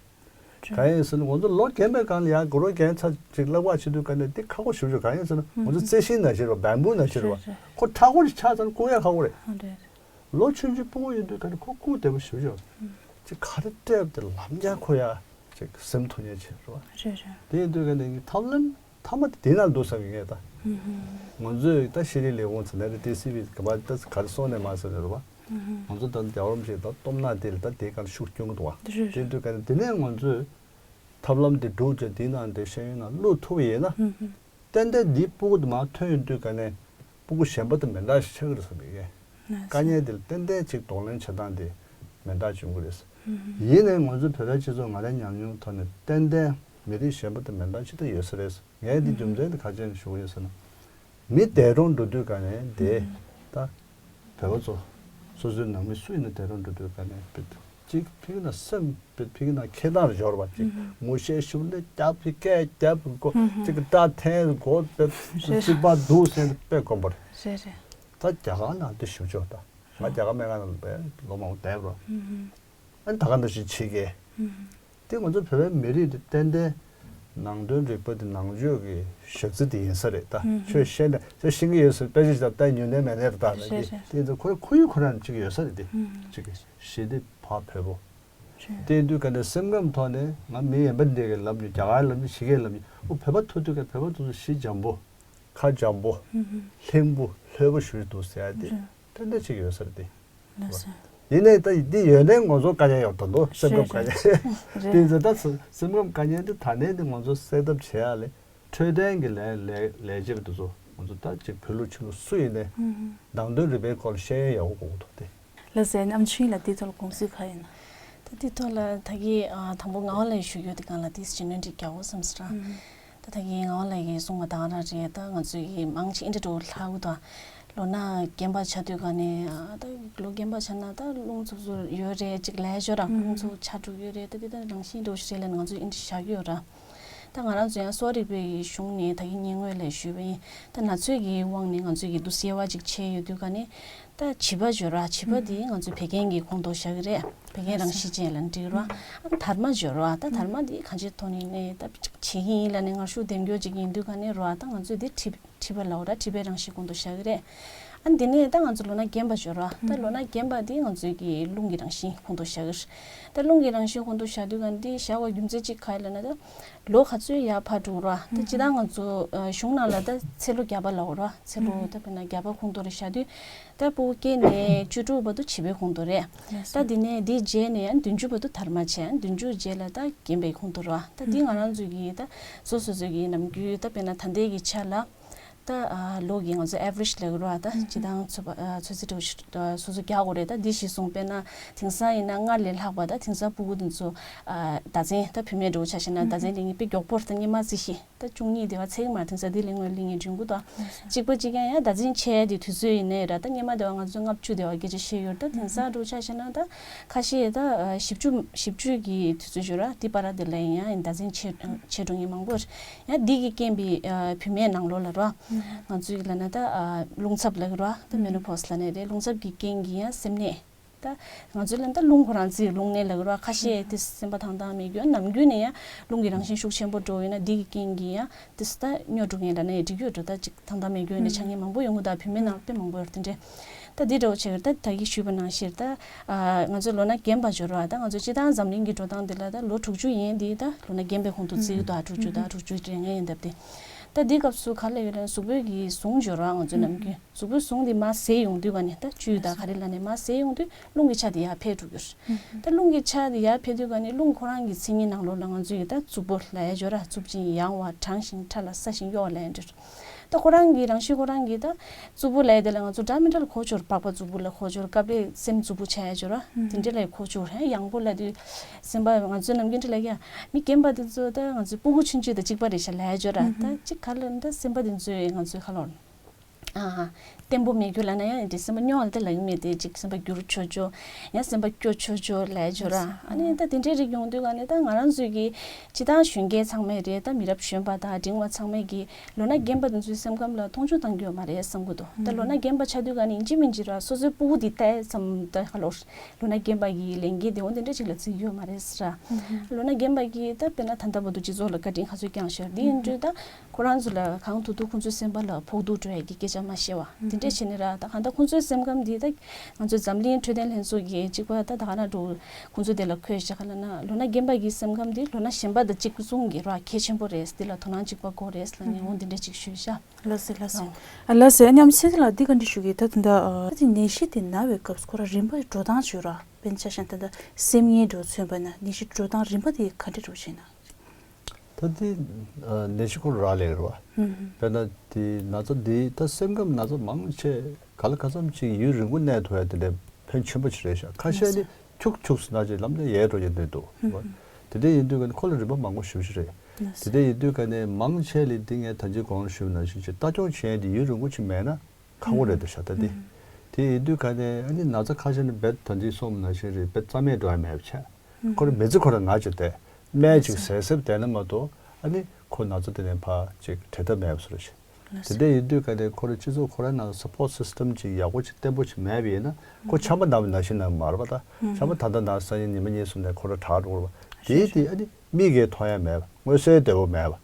གང་ཡིན་ཟེར་ན་ང་ཚོ་ལོ་རྒན་པའི་སྒང་ལ་ཡང་དགུ་ལོ་རྒན་ཚ་ཅིག་བསླབ་པ་བྱེད་དུས་ག་ནས་འདི་ཁག་པོ་ཞེ་པོ་ཅིག་གང་ཡིན་ཟེར་ན་ང་ཚོ་རྩི་ཤིང་ནང་བཞིན་རེད་པ། བེམ་བུ་ནང་བཞིན་རེད་པ། རེད་རེད། ཁོ་མཁྲེགས་པོ་ཅིག་ཆགས་ཚར་ན་བཀུག་ཡག་ཁག་པོ་རེད། ཨ་རེད་རེད། ལོ་ཆུང་ཆུང་ཕྲུ་གུ་ཡིན་དུས་ག་ནས་ཁོ་བཀུག་བདེ་པོ་ཞེ་པོ་ཅིག་ཡོད་རེད། ཅིག་ག་རེ་སྤྲད་པ་དེ་ལམ་ཡང་ཁོ་ཡ་ཅིག་སེམས་ཐུགས་མཉེས་བྱེད་རེད་པ། རེད་རེད། དེ་ཡིན་དུས་ག་ནས་ཐབས་ལམ་མཐའ་མ་དེ་དེ་ན་འདུག་བསམ་གྱི་ངས་ད། ང་ཚོས་ད་ཤེས་རིག་ལས་ཁུངས་ཚོ་ནས་རེད། ཏི་སི་བི་ག་པར་ད་ག་རེ་སོང་ནས་མ་ཟེར་ནས་རེད་པ། ང་ཚོ་ད་རྒྱལ་བ་རིན་པོ་ཆེ་ད་སྟོབས་ན་དེ་ལ་ད་དེའི་སྒང་ཤུགས་སྐྱོན་གྱི་འདུག་པ། རེད་རེད། དེ་དུས་ག་ནས་དེ་ནས་ང་ཚོས་ཐབས་ལམ་དེ་སྒྲུབ་བྱས་དེའི་ནང་དེ་ཤེས་ཡོན་ནང་བླུག་ཐུབ་པ་ཡིན་ན། ཏན་ཏན་འདིའི་ཕྲུ་གུ་དེ་མར་ཐོན་ཡོང་དུས་ག་ནས་ཕྲུ་གུ་གཞན་པ་དང་མི་འདྲ་ཞིག་ཆགས་ཀྱི་རེད་བསམ་གྱི་ངས། དཀའ་ངལ་དེ་ལ་ཏན་ཏན་ཅིག་གདོང་ལེན་བྱེད་སྟངས་དེ་མི་འདྲ་བྱུང་གི་རེད། ཡིན་ནའི་ང་ཚོའི་བོད་པའི་སྤྱི་ཚོགས་ང་རའི་ཉམས་མྱོང་ཐོག་ནས་ཏན་ཏན་མི་རིགས་གཞན་པ་དང་མི་འདྲ་ཅིག་ད་ཡོད་ས་རེད། ངས་འདི་རྒྱུ་མཚན་དེ་ག་རེ་བྱས་ནས་ཞུ་གི་ཡོད་ཟེར་ན། མི་འདས་གྲོངས་འགྲོ་དུས་ག་ནས་དེ་ད་བོད་པ་ཚོ་སོ་སོའི་ནང་མི་སུ་ཡིན་ན་འདས་གྲོངས་འགྲོ་དུས་ག་ནས་བོད་ཅིག་ཕ་གི་ན་སེམས་བོད་ཕ་གི་ན་ཁེ་དང་འབྱོར་བ་ཅིག་ངོ་ཤེས་ཞུ་ལས་རྒྱབ་ཀྱི་སྐད་རྒྱབ་ཀྱི་མགོ་ཅིག་གི་སྐྲ་འཐེན་མགོ་བོད་རེད། ཅིག་པ་འདུག་ཟེར་ནས་དཔེ་དཀོན་པོ་རེད། རེད་རེད། ད་རྒྱ་གར་ནང་དེ་ཞུ་ཆོག་ད། ང་རྒྱ་གར་སྨན་ཁང་ནང་ལ་ལོ་མང་པོ་བསྡད་རོགས། ཨ་ནི་ད་ག་འདྲ་ཞིག་བྱེད་ཀྱི། དེ་ང་ཚོ་བོད་པའི་མི་རིགས་དེ་ཏན་ཏན་ནང་དོན་རིག་པ་དེ་ནང་ཆོས་ཀྱི་ཞག་རྩི་དེ་ཡིན་ས་རེད་ད། ཆོས་བཤད་ནས་ཆོས་ཤེས་ཀྱི་ཡོད་ཟེར་དཔེ་ཆ་ཞིག་ད་ལྟ་ཉུང་ནས་མེད་ནས་ད་ལྟ་ནས་རེད་དེ་རེད། དེ་ཚོ་ཁོ་ཁོར་ཡུག་ཁོ་རང་གཅིག་ཡོད་ས་རེད་དེ། གཅིག་གི་ཞི་བདེ་བག་ཕེབས་པོ། དེ་དུས་ག་འདྲ་སེམས་ཁམས་ཐོག་ནས་ང་མི་ཡན་པ་འདི་གའི་ལབ་ནས་རྒྱ་གར་ལབ་ནས་ཞི་གའི་ལབ་ནས་ཨོ་བོད་པ་ཐུག་དུས་ཀ་བོད་པ་ཐུག་དུས་ཞི་འཇམ་པོ་ཁ་འཇམ་པོ་ལྷིང་པོ་ལྷོད་པོ་ཞུ་འདུག་ཟེར་ཡ་དེ་ཏན་ཏན་གཅིག་ཡོད་ས་རེད་དེ། ལགས་སོ། ཡིན་ནའི་ད་འདི་ཡོད་ནའི་ང་ཚོ་དཀའ་ངལ་ཡོད་ད་འདུག་སེམས་ཁམས་དཀའ་ངལ། རེད་རེད། དེ་ཚོ་ད་སེམས་ཁམས་དཀའ་ངལ་འདི་ད་ནས་འདི་ང་ཚོ་སེལ་ཐབས་བྱེད་ཡ་ལས་འཕྲོད་བསྟེན་གྱི་ལས་ལས་ལས་བྱེད་པ་དེ་ཚོ་ང་ཚོ་ད་ཅིག་བོད་ལུགས་ཕྱི་ལུགས་སུ་ཡིན་ནའི་ནང་དོན་རིག་པའི་སྐོར་ཤེས་ཡོན་ཡག་པོ་དགོས་ཀྱི་འདུག་སྟེ། ལགས་སོ། ཨམ་ཆི་ལགས་འདི་ཐོག་ལ་དགོངས་ཚུལ་ག་ཡིན་ན། ད་འདི་ཐོག་ལ་ད་གིན་ཨ་དང་པོ་ངག་དབང་ལགས་ཞུ་རྒྱུ་དེ་སྒང་ལ་དེ་ཞུ་ན་འགྲིག་རྒྱག་འོ་བསམ་སོང་ར། ད་ད་གིན་ངག་དབང་ལགས་ཀྱིས་གསུངས་པ་ད་ག་རང་རེད། ད་ང་ཚོའི་གི་མང་ཆེ་ཨིན་དྲ་འགྲོ་ལྷག་གུ་ད་ལོ་ན་རྒན་པ་ཆགས་དུས་ག་ནས་ཨ་ད་ལོ་རྒན་པ་ཆགས་ན་ད་རླུང་འཚུབ་འཚུབ་ཡོད་རེད། ཅིག་ལས་ཞོར་ར་རླུང་འཚུབ་ཆགས་འགྲོ་ཡོད་རེད། ད་འདི་ད་རང་བཞིན་འགྲོ་ཞིག་རེད་ལབ་ནས་ང་ཚོས་ཨིན་དྲ་བཞག་གི་ཡོད་ར། ད་ང་རང་ཚོ་ཡང་གསོ་བ་རིག་པའི་གཞུང་ནས་ད་གིན་སྔོན་ལ་ཞུས་པ་ཡིན། ད་ན་ཚོད་ཀྱི་དབང་ནས་ང་ཚོས་ཀྱི་འདུ་སེལ་བ་ཅིག་བྱས་ཡོད་དུས་ག་ནས་ད་བྱིས་པ་འབྱོར་བ་བྱིས་པ་དེ་ང་ཚོས་བད་ཀན་གྱི་ཁོངས་གཏོགས་བཞག་གི་རེད། བད་ཀན་རང་བཞིན་ཅན་ལ་འགྲིག་རོགས། ཨ་དར་མ་འབྱོར་བ་ད་དར་མ་དེ་གང་ཅིའི་ཐོག་ནས་ནས་ད་བྱེད་ཀྱི་ཡིན་ལབ་ནས་ངར་ཤུགས་ལྡན་རྒྱུ་ཅིག་ཡིན་དུས་ག་ནས་རོགས། ད་ང་ཚོས་དེ་མཁྲིས་མཁྲིས་པ་ལབ་ར་མཁྲིས་པའི་རང་བཞིན་ཁོངས་གཏོགས་བཞག་གི་རེད། ཨ་འདི་ནས་ད་ང་ཚོ་ལོ་ན་རྒན་པ་འབྱོར་བ་ད་ལོ་ན་རྒན་པ་འདི་ང་ཚོའི་གི་རླུང་གི་རང་བཞིན་ཁོངས་གཏོགས་བཞག་གི་རེད། ད་རླུང་གི་རང་བཞིན་ཁོངས་གཏོགས་བཞག་དུས་ག་འདི་བཞག་པ་རྒྱུ་མཚན་གཅིག་ག་ཡིན་ལབ་ན་ད་ལོ་ག་ཚོད་ཡར་འཕར་འགྲོ་ར་ད་སྤྱིར་བཏང་ང་ཚོ་གཞུང་ནང་ལ་ད་ཚེ་ལོ་བརྒྱ་པ་ལབ་ར་ཚེ་ལོ་ད་དཔེར་ན་བརྒྱ་པ་ཁོངས་གཏོགས་རེ་བཞག་དུས་ད་ཕྲུ་གུ་སྐྱེས་ནས་བཅུ་དྲུག་བར་དུ་བྱིས་པའི་ཁོངས་གཏོགས་རེད། ད་འདི་ནས་འདི་རྗེས་ནས་ཡང་བདུན་ཅུ་བར་དུ་དར་མ་བྱས། བདུན་ཅུ་རྗེས་ལ་ད་རྒན་པའི་ཁོངས་གཏོགས་ར་ད་འདི་ང་རང་ཚོ་གི་ད་སོ་སོ་སོ་གི་ནམ་རྒྱུན་ད་དཔེར་ན་ད་ལྟའི་གི་ཆ་ལ། ད་ཨ་ལོ་གི་ང་ཚོ་average་ལབ་ཀྱི་རེད་བ། ད་སྤྱིར་བཏང་ཚོད་པ་ཨ་ཚོད་རྩིས་འདྲ་བོ་ཞིག་ཨ་སོ་སོ་རྒྱག་དགོས་རེད། ད་འདི་གཞི་བཟུང་དཔེར་ན་དེང་སང་ཡིན་ན་སྔར་ལས་ལྷག་པ་ད་དེང་སང་ཕྲུ་གུ་འདི་ཚོ་ཨ་ཟླ་མཚན་ད་བུད་མེད་འདྲ་བོ་ཆ་བཞག་ན་ཟླ་མཚན་ལེན་མཁན་དཔེ་མགྱོགས་པོ་རེད། ད་སྔོན་མ་རྩིས་ཤིག་ད་བཅུ་གཉིས་དེ་བ་ཚེག་མ་དེང་སང་འདི་ལས་སྔོན་ལེན་མཁན་འབྱུང་གི་འདུག་གཅིག་པ་གཅིག་རྐྱང་ཡང་ཟླ་མཚན་ཆད་དེ་དུས་ཚོད་ཡིན་ནའི་ར་ད་སྔོན་མ་དེ་བ་ང་ཚོ་ལྔ་བཅུ་དེ་བ་སྐད་ཆ་བཤད་ཡོད་རེད། ད་དེང་སང་འདྲ་བོ་ཆ་བཞག་ན་ད་ཁ་ཤས་ད་ཨ་བཞི་བཅུ་བཞི་བཅུ་གི་དུས་ཚོད་ཡོད་ར་དེ་བར་དེ་ལ་ཡང་ཟླ་མཚན་ཆད་ཆད་འགྲོ་མཁན་མང་པོ་རེད། ཡང་འདི་གི་རྐྱེན་པས་ཨ་བུད་མེད་ནང་ལོགས་ལ་རོ། ང་ཚོའི་ལ་ན་ད་ཨ་རླུང་འཚུབ་ལབ་ཀྱི་རོ། ད་མེ་ནོ་པོ་སི་ལབ་ནས་རེད། རླུང་འཚུབ་ཀྱི་རྐྱེན་གྱིས་ཡང་སེམས་ནད། ད་ང་ཚོའི་ལ་ན་ད་རླུང་ཁོ་རང་ཚོའི་རླུང་ནད་ལབ་ཀྱི་རོ། ཁ་ཤས་དེ་སེམས་པ་ཐང་ཐང་མེད་རྒྱུ་ནམ་རྒྱུན་ནས་ཡང་རླུང་གི་རང་བཞིན་ཤུགས་ཆེན་པོ་འགྲོ་ཡོད་ན་འདི་གི་རྐྱེན་གྱིས་ཡང་དེ་ད་སྨྱོ་འགྲོ་མཁན་ལ་ན་ཡང་འགྲིག་ཡོད་འགྲོ། ད་ཅིག་ཐང་ཐང་མེད་རྒྱུ་ནས་ཆ་མཁན་མང་པོ་ཡོང་གི། ད་བུད་མེད་ནང་དཔེ་མང་པོ་ཡོད་རེད། དེ་འདྲས། ད་འདི་འདྲ་བོ་བྱས་ཀྱི་ད་ད་གིན་ཞུས་པ་ནང་བཞིན་ད་ང་ཚོའི་ལོ་ན་རྒན་པ་འབྱོར་བ་ད་ང་ཚོ་སྤྱིར་བཏང་འཛམ་གླིང་གི་འགྲོ་སྟངས་འདི་ལ་ད་ལོ་དྲུག་ཅུ་ཡན་འདི་ད་ལོ་ན་རྒན་པའི་ཁོངས་གཏོགས་བརྩི་གི་འདུག་དྲུག་ཅུ་ད་དྲུག་ཅུ་རེ་ལྔ་ཡན་འདབ་དེ། ད་འདི་སྐབས་སུ་ག་ལ་ཡོད་ལ་གཟུགས་པོའི་གི་ཟུངས་འབྱོར་བ་ང་ཚོའི་ནམ་རྒྱུན་གཟུགས་པོའི་ཟུངས་འདི་མར་ཟད་ཡོང་དུས་ག་ནས་ད་བཅུད་དང་ག་རེ་ལ་ནས་མར་ཟད་ཡོང་དུས་རླུང་གི་ཆ་དེ་ཡར་འཕེལ་འགྲོ་གི་རེད། ད་རླུང་གི་ཆ་དེ་ཡར་འཕེལ་དུས་ག་ནས་རླུང་ཁོ་རང་གི་མཚན་ཉིད་ནང་ལོགས་ལ་ང་ཚོའི་ད་རྩུབ་པོ་ལ་ཡ་འབྱོར་ར་རྩུབ་ཅིང་ཡང་བ་གྲང་ཞིང་ཕྲ་ལ་སྲ་ཞིང་གཡོ་བ་ལ་ཡ་འབྱོར། ད་ཁོ་རང་གི་རང་བཞིན་ཁོ་རང་གི་ད་རྩུབ་པོ་ལ་ཡ་དེ་ལ་ང་ཚོ་འདྲ་མི་འདྲ་ལ་གོ་ཆོད་པགས་པ་རྩུབ་པོ་ལ་གོ་ཆོད་སྐབས་རེ་སེམས་རྩུབ་པོ་ཆ་ཡ་འབྱོར་ར་དེ་འདྲ་ལ་གོ་ཆོད་ཡང་ཡང་པོ་ལ་དུས་སེམས་པ་ང་ཚོའི་ནམ་རྒྱུན་འདྲ་ལ་ཡ་མི་རྒན་པ་དེ་ཚོ་ད་ང་ཚོའི་སྤུ་གུ་ཆུང་ཆུང་དང་གཅིག་པ་རེད་ཤག་ལ་ཡ་འབྱོར་ར་ད་གཅིག་ག་ལ་ད་སེམས་པ་དེ་ཚོས་ང་ཚོའི་ཁ་ལོར། ཨ། བརྟན་པོ་མེད་རྒྱུ་ལ་ན་ཡང་འདི་སེམས་པ་སྨྱོ་བ་དེ་ལ་ཡིན་མེད་དེ་ཅིག་སེམས་པ་འགྱུར་ཆོག་ཆོག་ཡང་སེམས་པ་སྐྱོ་ཆོག་ཆོག་ལས་ཆོག་ར། ཨ་ནི་ད་དེ་འདྲའི་རིགས་ཡོང་དུས་ག་ནས་ད་ང་རང་ཚོའི་གི་སྤྱི་བཏང་གཞོན་སྐྱེས་ཚང་མས་རེད་ད་མི་རབས་གཞོན་པ་དང་འབྲིང་བ་ཚང་མས་གི་ལོ་ན་རྒན་པ་དེ་ཚོའི་སེམས་ཁམས་ལ་མཐོང་ཆུང་བཏང་རྒྱུ་ཡོད་མ་རེད་བསམ་གི་འདུག་ད་ལོ་ན་རྒན་པ་ཆགས་དུས་ག་ནས་ཡིན་གཅིག་མིན་གཅིག་ར་སོ་སོའི་སྤུ་གུ་དེ་ལྟ་ཙམ་ད་ཧ་ལོ་ལོ་ན་རྒན་པ་གི་ལས་འགན་དེ་འོ་དེ་འདྲ་ཅིག་ལ་བརྩི་རྒྱུ་ཡོད་མ་རེད་ཟེར་ར། ལོ་ན་རྒན་པ་གི་ད་དཔེར་ན་ད་ལྟ་བར་དུ་སྤྱི་ཚོགས་ལ་བཀའ་དྲིན་ག་ཚོད་བསྐྱངས་ཤག་དེ་ཡིན་དུས་ད། ཁོ་རང་ཚོ་ལ་གང་ཐུབ་ཐུབ་ཁོང་ཚོའི་སེམས་པ་ལ་ཕོག་ཐུག་འགྲོ་ཡ་གི་སྐད་ཆ་མ་བཤད་བ་དེ་འདྲས་བྱས་ནས་ར་ད་གང་ལྟར་ཁོང་ཚོའི་སེམས་ཁམས་འདི་ད་ང་ཚོའི་འཛམ་གླིང་འཕྲོད་བསྟེན་ལྷན་ཚོགས་ཀྱི་གཅིག་པ་ད་ད་ག་ན་འགྲོ་ཁོང་ཚོ་དེ་ལ་ཁོས་བྱ་ག་ལ་ན་ལོ་ན་རྒན་པ་གི་སེམས་ཁམས་འདི་ལོ་ན་གཞོན་པ་དང་གཅིག་མཚུངས་ཀྱི་ར་གལ་ཆེན་པོ་རེད་འདི་ལ་དོ་སྣང་གཅིག་པ་དགོས་རེད་ལ་ངས་འོང་འདི་འདྲས་གཅིག་ཞུས་ཤག་ལགས་སེ་ལགས་སེ། ཨ་ལགས་སེ་ཨ་ནི་ཨམ་ཆི་ལགས་འདི་ག་འདྲས་ཞུ་གི་ད་ད་ད་ཨ་ད་ནད་གཞི་དེ་ན་བའི་སྐབས་སུ་ཁོ་ར་རིམ་པ་འགྲོ་སྟངས་ཞུ་ར་དཔེར་ན་ཆ་བཞག་ན་ད་ད་སེམས་ངན་འགྲོ་མཚོན་པ་ན་ནད་གཞི་འགྲོ་སྟངས་རིམ་པ་དེ་ག་འདྲས་འགྲོ་བྱས་ན། ད་དེ་ནད་གཞི་ཁོ་རང་ལས་རེད་བ། དཔེར་ན་དེ་ན་ཚ་འདི་ད་སེམས་ཁམས་ན་ཚ་མང་ཆེ་ག་ལ་ག་ཙམ་ཅིག་ཡུན་རིང་པོ་གནས་ཐུབ་ཡ་དེ་འདྲའི་ཕན་ཆེན་པོ་ཅིག་རེད་ཤག་ཁ་ཤས་ནི་ཁྱུག་ཁྱུག་སུ་ན་ཅིག་ལམ་སང་ཡལ་འགྲོ་ཡ་འདྲ་འདུག་བ། དེ་འདྲ་ཡིན་དུས་ཀ་ནི་ཁོ་ལ་རིམ་པ་མང་པོ་ཞེ་པོ་ཅིག་རེད། དེ་འདྲ་ཡིན་དུས་ཀ་ནི་མང་ཆེ་ལས་འདི་ངས་ད་ཅི་གོང་ཞུས་ནང་བཞིན་ཅིག་ལྟ་སྐྱོང་བྱེད་ཡ་དེ་ཡུན་རིང་པོ་ཅིག་མེད་ན། ཁག་པོ་རེད་འདུག་ཤག་ད་དེ། དེ་ཡིན་དུས་ག་ནས་ཨ་ནི་ན་ཚ་ཁ་ཤས་ནི་རྦད་ད་འདི་སོང་ནང་བཞིན་རེད་རྦད་རྩ་མེད་འགྲོ་ཡ་མེད་པ་བྱས། ཁོ་རང་མི་ཚེ་ཁོ་རང་ན་ཅིག་བསྡད། སྨན་ཅིག་ཟས་ཟས་བསྡད་ན་མ་གཏོགས་ཨ་ནི་ཁོ་ན་ཚ་དེ་ནས་ཕར་ཅིག་བྲལ་ཐབས་མེད་པ་བཟོ་འདྲ་ཞིག་དེ་འདྲ་ཡིན་དུས་ག་ནས་ཁོ་རང་སྤྱི་ཚོགས་ཁོ་རང་ནང་སཔོར་སི་སི་ཊམ་ཅིག་ཡག་པོ་ཅིག་བརྟན་པོ་ཅིག་མེད་པ་ཡིན་ན་ཁོ་ཆམ་པ་ན་བ་ནང་བཞིན་ན་མ་རེད་པ་ད། ཆམ་པ་ད་ལྟ་ན་སང་ཉིན་ཉི་མ་གཉིས་གསུམ་ནས་ཁོ་རང་དྲག་འགྲོ་གི་རེད་པ། དེ་དེ་ཨ་ནི་མིག་གིས་མཐོང་ཡ་མེད་པ་མངོན་གསལ་དོད་པོ་མེད་པ།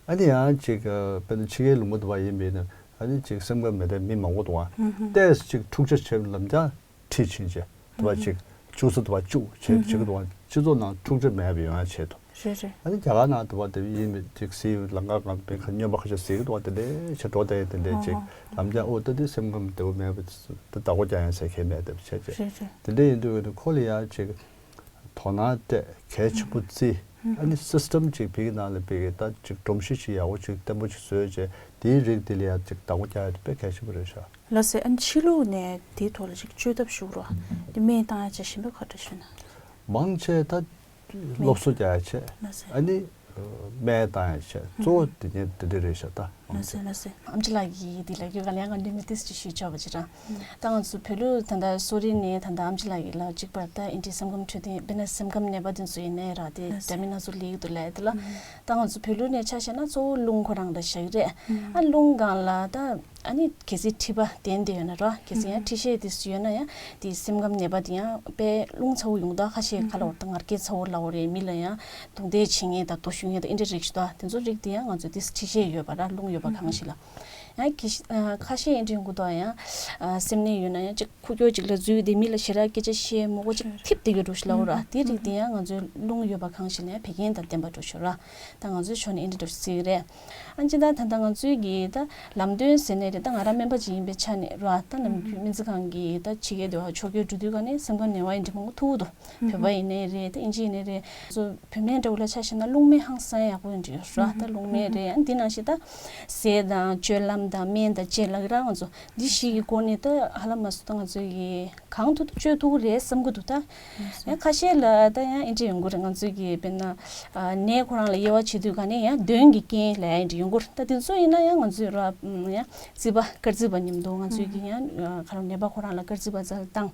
ཨ་ནི་ཡང་ཅིག་དཔེར་ན་ཕྱི་རྒྱལ་ལུང་པ་དུ་བ་ཡིན་པས་ན་ཨ་ནི་ཅིག་སེམས་ཁམས་མི་བདེ་མི་མང་པོ་འདུག་ཨ། ཏོག་ཙམ་ཅིག་འཁྲུག་ཆ་བྱེད་ལམ་རྒྱག་ཁྲིད་ཕྱིན་བྱས་དུ་བ་ཅིག་ཅུང་ཟད་དུ་བ་བཅུག་བྱེད་བྱེད་ཀྱི་འདུག་ཨ། སྤྱི་ཚོགས་ནང་འཁྲུག་ཆ་མེད་པ་ཡོང་ཡ་ཆེད་དུ། རེད་རེད། ཨ་ནི་རྒྱ་གར་ནང་དུ་བ་དེ་ཡིན་པས་ཅིག་སི་ལང་ཀ་གང་དཔེ་ཁ་སྨྱོན་པ་ཁ་ཤས་ཟེར་གྱི་འདུག་ཨ། དེ་འདྲའི་ཆེ་འགྲོ་བསྡད་ཡ་དེ་འདྲའི་ཅིག་ལམ་རྒྱག་ཨོ་ད་དེ་སེམས་ཁམས་བདེ་པོ་མེད་པ་དེ་བདག་པོ་རྒྱག་ཡ་ཟེར་མཁན་མེད་དེ་བྱས་བྱས་རེད་རེད། དེ་འདྲ་ཡིན་དུས་ཁོ་ལ་ཡ་ཅིག་དོ་སྣང་སྤྲད་གལ་ཆེན་པོ་བརྩི། ཨ་ནི་སི་སི་ཊམ་ཅིག་བི་གི་ནང་ལ་བི་གི་ད་ཅིག་སྒྲོམ་གཞི་ཅིག་ཡག་པོ་ཅིག་བརྟན་པོ་ཅིག་བཟོས་བྱས་དེའི་རིགས་དེ་ལ་ཡང་ཅིག་བདག་པོ་རྒྱག་ཡ་དེ་དཔེ་གལ་ཆེན་པོ་རེད་ཤག་ལགས་སེ། ཨ་ནི་ཕྱི་ལོགས་ནས་དེའི་ཐོག་ལ་ཅིག་བཅོས་ཐབས་ཞུ་རོགས་དེ་སྨན་བཏང་ཡ་བྱས་གཞན་པ་ག་འདྲ་ཞུ་ན། མང་ཆེ་ད་སློབ་གསོ་རྒྱག་ཡ་བྱས་ལགས་སེ། ཨ་ནི་སྨན་བཏང་ཡ་བྱས་གཙོ་བོ་དེ་ཉིད་དེ་འདྲ་རེད་ཤག་ད། ལགས་སེ་ལགས་སེ། ཨམ་ཆི་ལགས་ཀྱིས་འདི་ལབ་རྒྱུ་ག་ལ་ཡང་ང་འདི་མི་ཏིས་ཅིག་ཞུས་ཆོག་པ་ཅིག་ར། ད་ང་ཚོ་བོད་ལུགས་ད་ལྟ་གསོ་རིག་ནས་ད་ལྟ་ཨམ་ཆི་ལགས་ཀྱིས་ལབ་གཅིག་པར་ད་ཨིན་ཏྲི་སེམས་ཁམས་འཕྲོད་བསྟེན་དཔེར་ན་སེམས་ཁམས་ནད་པ་དེ་ཚོ་ཡིན་ནའི་ར་དེ་ལགས་སེ། འདྲ་མིན་སྣ་ཚོགས་ལས་ཀྱི་འདུག་ལབ་དེ་ལ། ད་ང་ཚོ་བོད་ལུགས་ནས་ཆ་བཞག་ན་གཙོ་བོ་རླུང་ཁོ་རང་ལ་བཞག་གི་རེད། ཨ་རླུང་སྒང་ལ་ད་ཨ་ནི་གལ་སྲིད་མཁྲིས་པ་ལྡན་བསྡད་ཡོད་ན་ར་གལ་སྲིད་ཡང་མཁྲིས་ཤས་དེ་ཚོ་ཡོད་ན་ཡང་དེ་སེམས་ཁམས་ནད་པ་དེ་ཡང་དཔེ་རླུང་ཚ་བོ་ཡོང་ད་ཁ་ཤས་ཁ་ལ་བར་ད་ངར་སྐད་ཚ་བོ་ལབ་དགོས་རེད་མི་ལ་ཡང་རྡུང་རྡེག་བྱེད་མཁན་དང་རྡོ་གཞུ་མཁན་དང་ཨིན་དྲ་རིགས་ཤིག་ད་དེ་ཚོ་རིགས་དེ་ཡང་ང་ཚོ་དེ་མཁྲིས་ཤས་ཡོད་པ་ར་རླུང་ཡོད་པ་གང་ཞིག་ལ། ཡང་ཁ་ཤས་ཨ་ཁ་ཤས་ཨིན་དྲན་གུ་དོག་ཡང་ཨ་སེམས་ནད་ཡོད་ན་ཡང་ཅིག་ཁུག་ཀྱོག་ཅིག་ལ་འཛུལ་ཏེ་མི་ལ་ཞེ་དྲག་སྐད་ཆ་བཤད་མོ་གོ་ཅིག་ཐིབས་ཏེ་ཡོད་འགྲོ་ཞིག་ལ་འོ་ར་དེ་རིགས་དེ་ཡང་ང་ཚོའི་རླུང་ཡོད་པ་གང་ཞིག་ལ་ཡང་བད་ཀན་དང་ལྡན་པ་འགྲོ་ཞོར་ར་ད་ང་ཚོའི་ཕྱོགས་ནས་ཨིན་དྲན་འགྲོ་ཞིག་ཟེར་གི་རེད། ཨ་ཅི་ད་ད་ད་ང་ཚོའི་གི་ད་ལམ་སྟོན་ཟེར་ནས་རེད་ད་ང་རང་སྨན་པ་ཅིག་ཡིན་པའི་ཆ་ནས་ར་ད་ནམ་རྒྱུན་སྨན་རྩིས་ཁང་གི་ད་ཕྱི་རྒྱལ་དུ་ཕྱོགས་སྐྱོད་འགྲོ་དུས་ག་ནས་སེམས་ཁམས་ནད་པ་ཨིན་དྲན་མང་པོ་ཐུག་འདུག་བོད་པ་ཡིན་ནའི་རེད་ད་ཨིན་ཇི་ཡིན་ནའི་རེད་ང་ཚོ་བོད་སྨན་འདྲ་བོ་ལ་ཆ་བཞག་ན་རླུང་སྨན་ཧང་སང་ཡག་པོ་ཡིན་འདྲ་ཡོད་ར་ད་རླུང་སྨན་རེད་ཨ་འདི་ནང་བཞིན་ད། ཟས་དང་སྤྱོད་ལམ་དང་སྨན་དང་བཅས་ལ་རང་ང་ཚོ་འདི་བཞི་གི་སྒོ་ནས་ད་ཧ་ལམ་མ་སུ་ད་ང་ཚོ་གི་གང་ཐུབ་ཐུབ་བཅོས་ཐུབ་ཀྱི་རེད་བསམ་གི་འདུག་ད། ཡང་ཁ་ཤས་ལ་ད་ཡང་ཨིན་དྲི་ཡོང་གི་རེད་ང་ཚོ་གི་དཔེར་ན་ནད་ཁོ་རང་ལ་དབྱེ་བ་ཕྱེ་དུས་ག་ནས་ཡང་གདོན་གྱི་རྐྱེན་ལ་ཡང་ཨིན་དྲི་ཡོང་གི་རེད་ད་དེ་ཚོ་ཡིན་ན་ཡང་ང་ཚོས་ར་ཡང་རྩིས་པ་སྐར་རྩིས་པ་མཉམ་དུ་ང་ཚོས་གི་ཡང་ཁ་ར་ནད་པ་ཁོ་རང་ལ་སྐར་རྩིས་པ་རྩ་བཏང་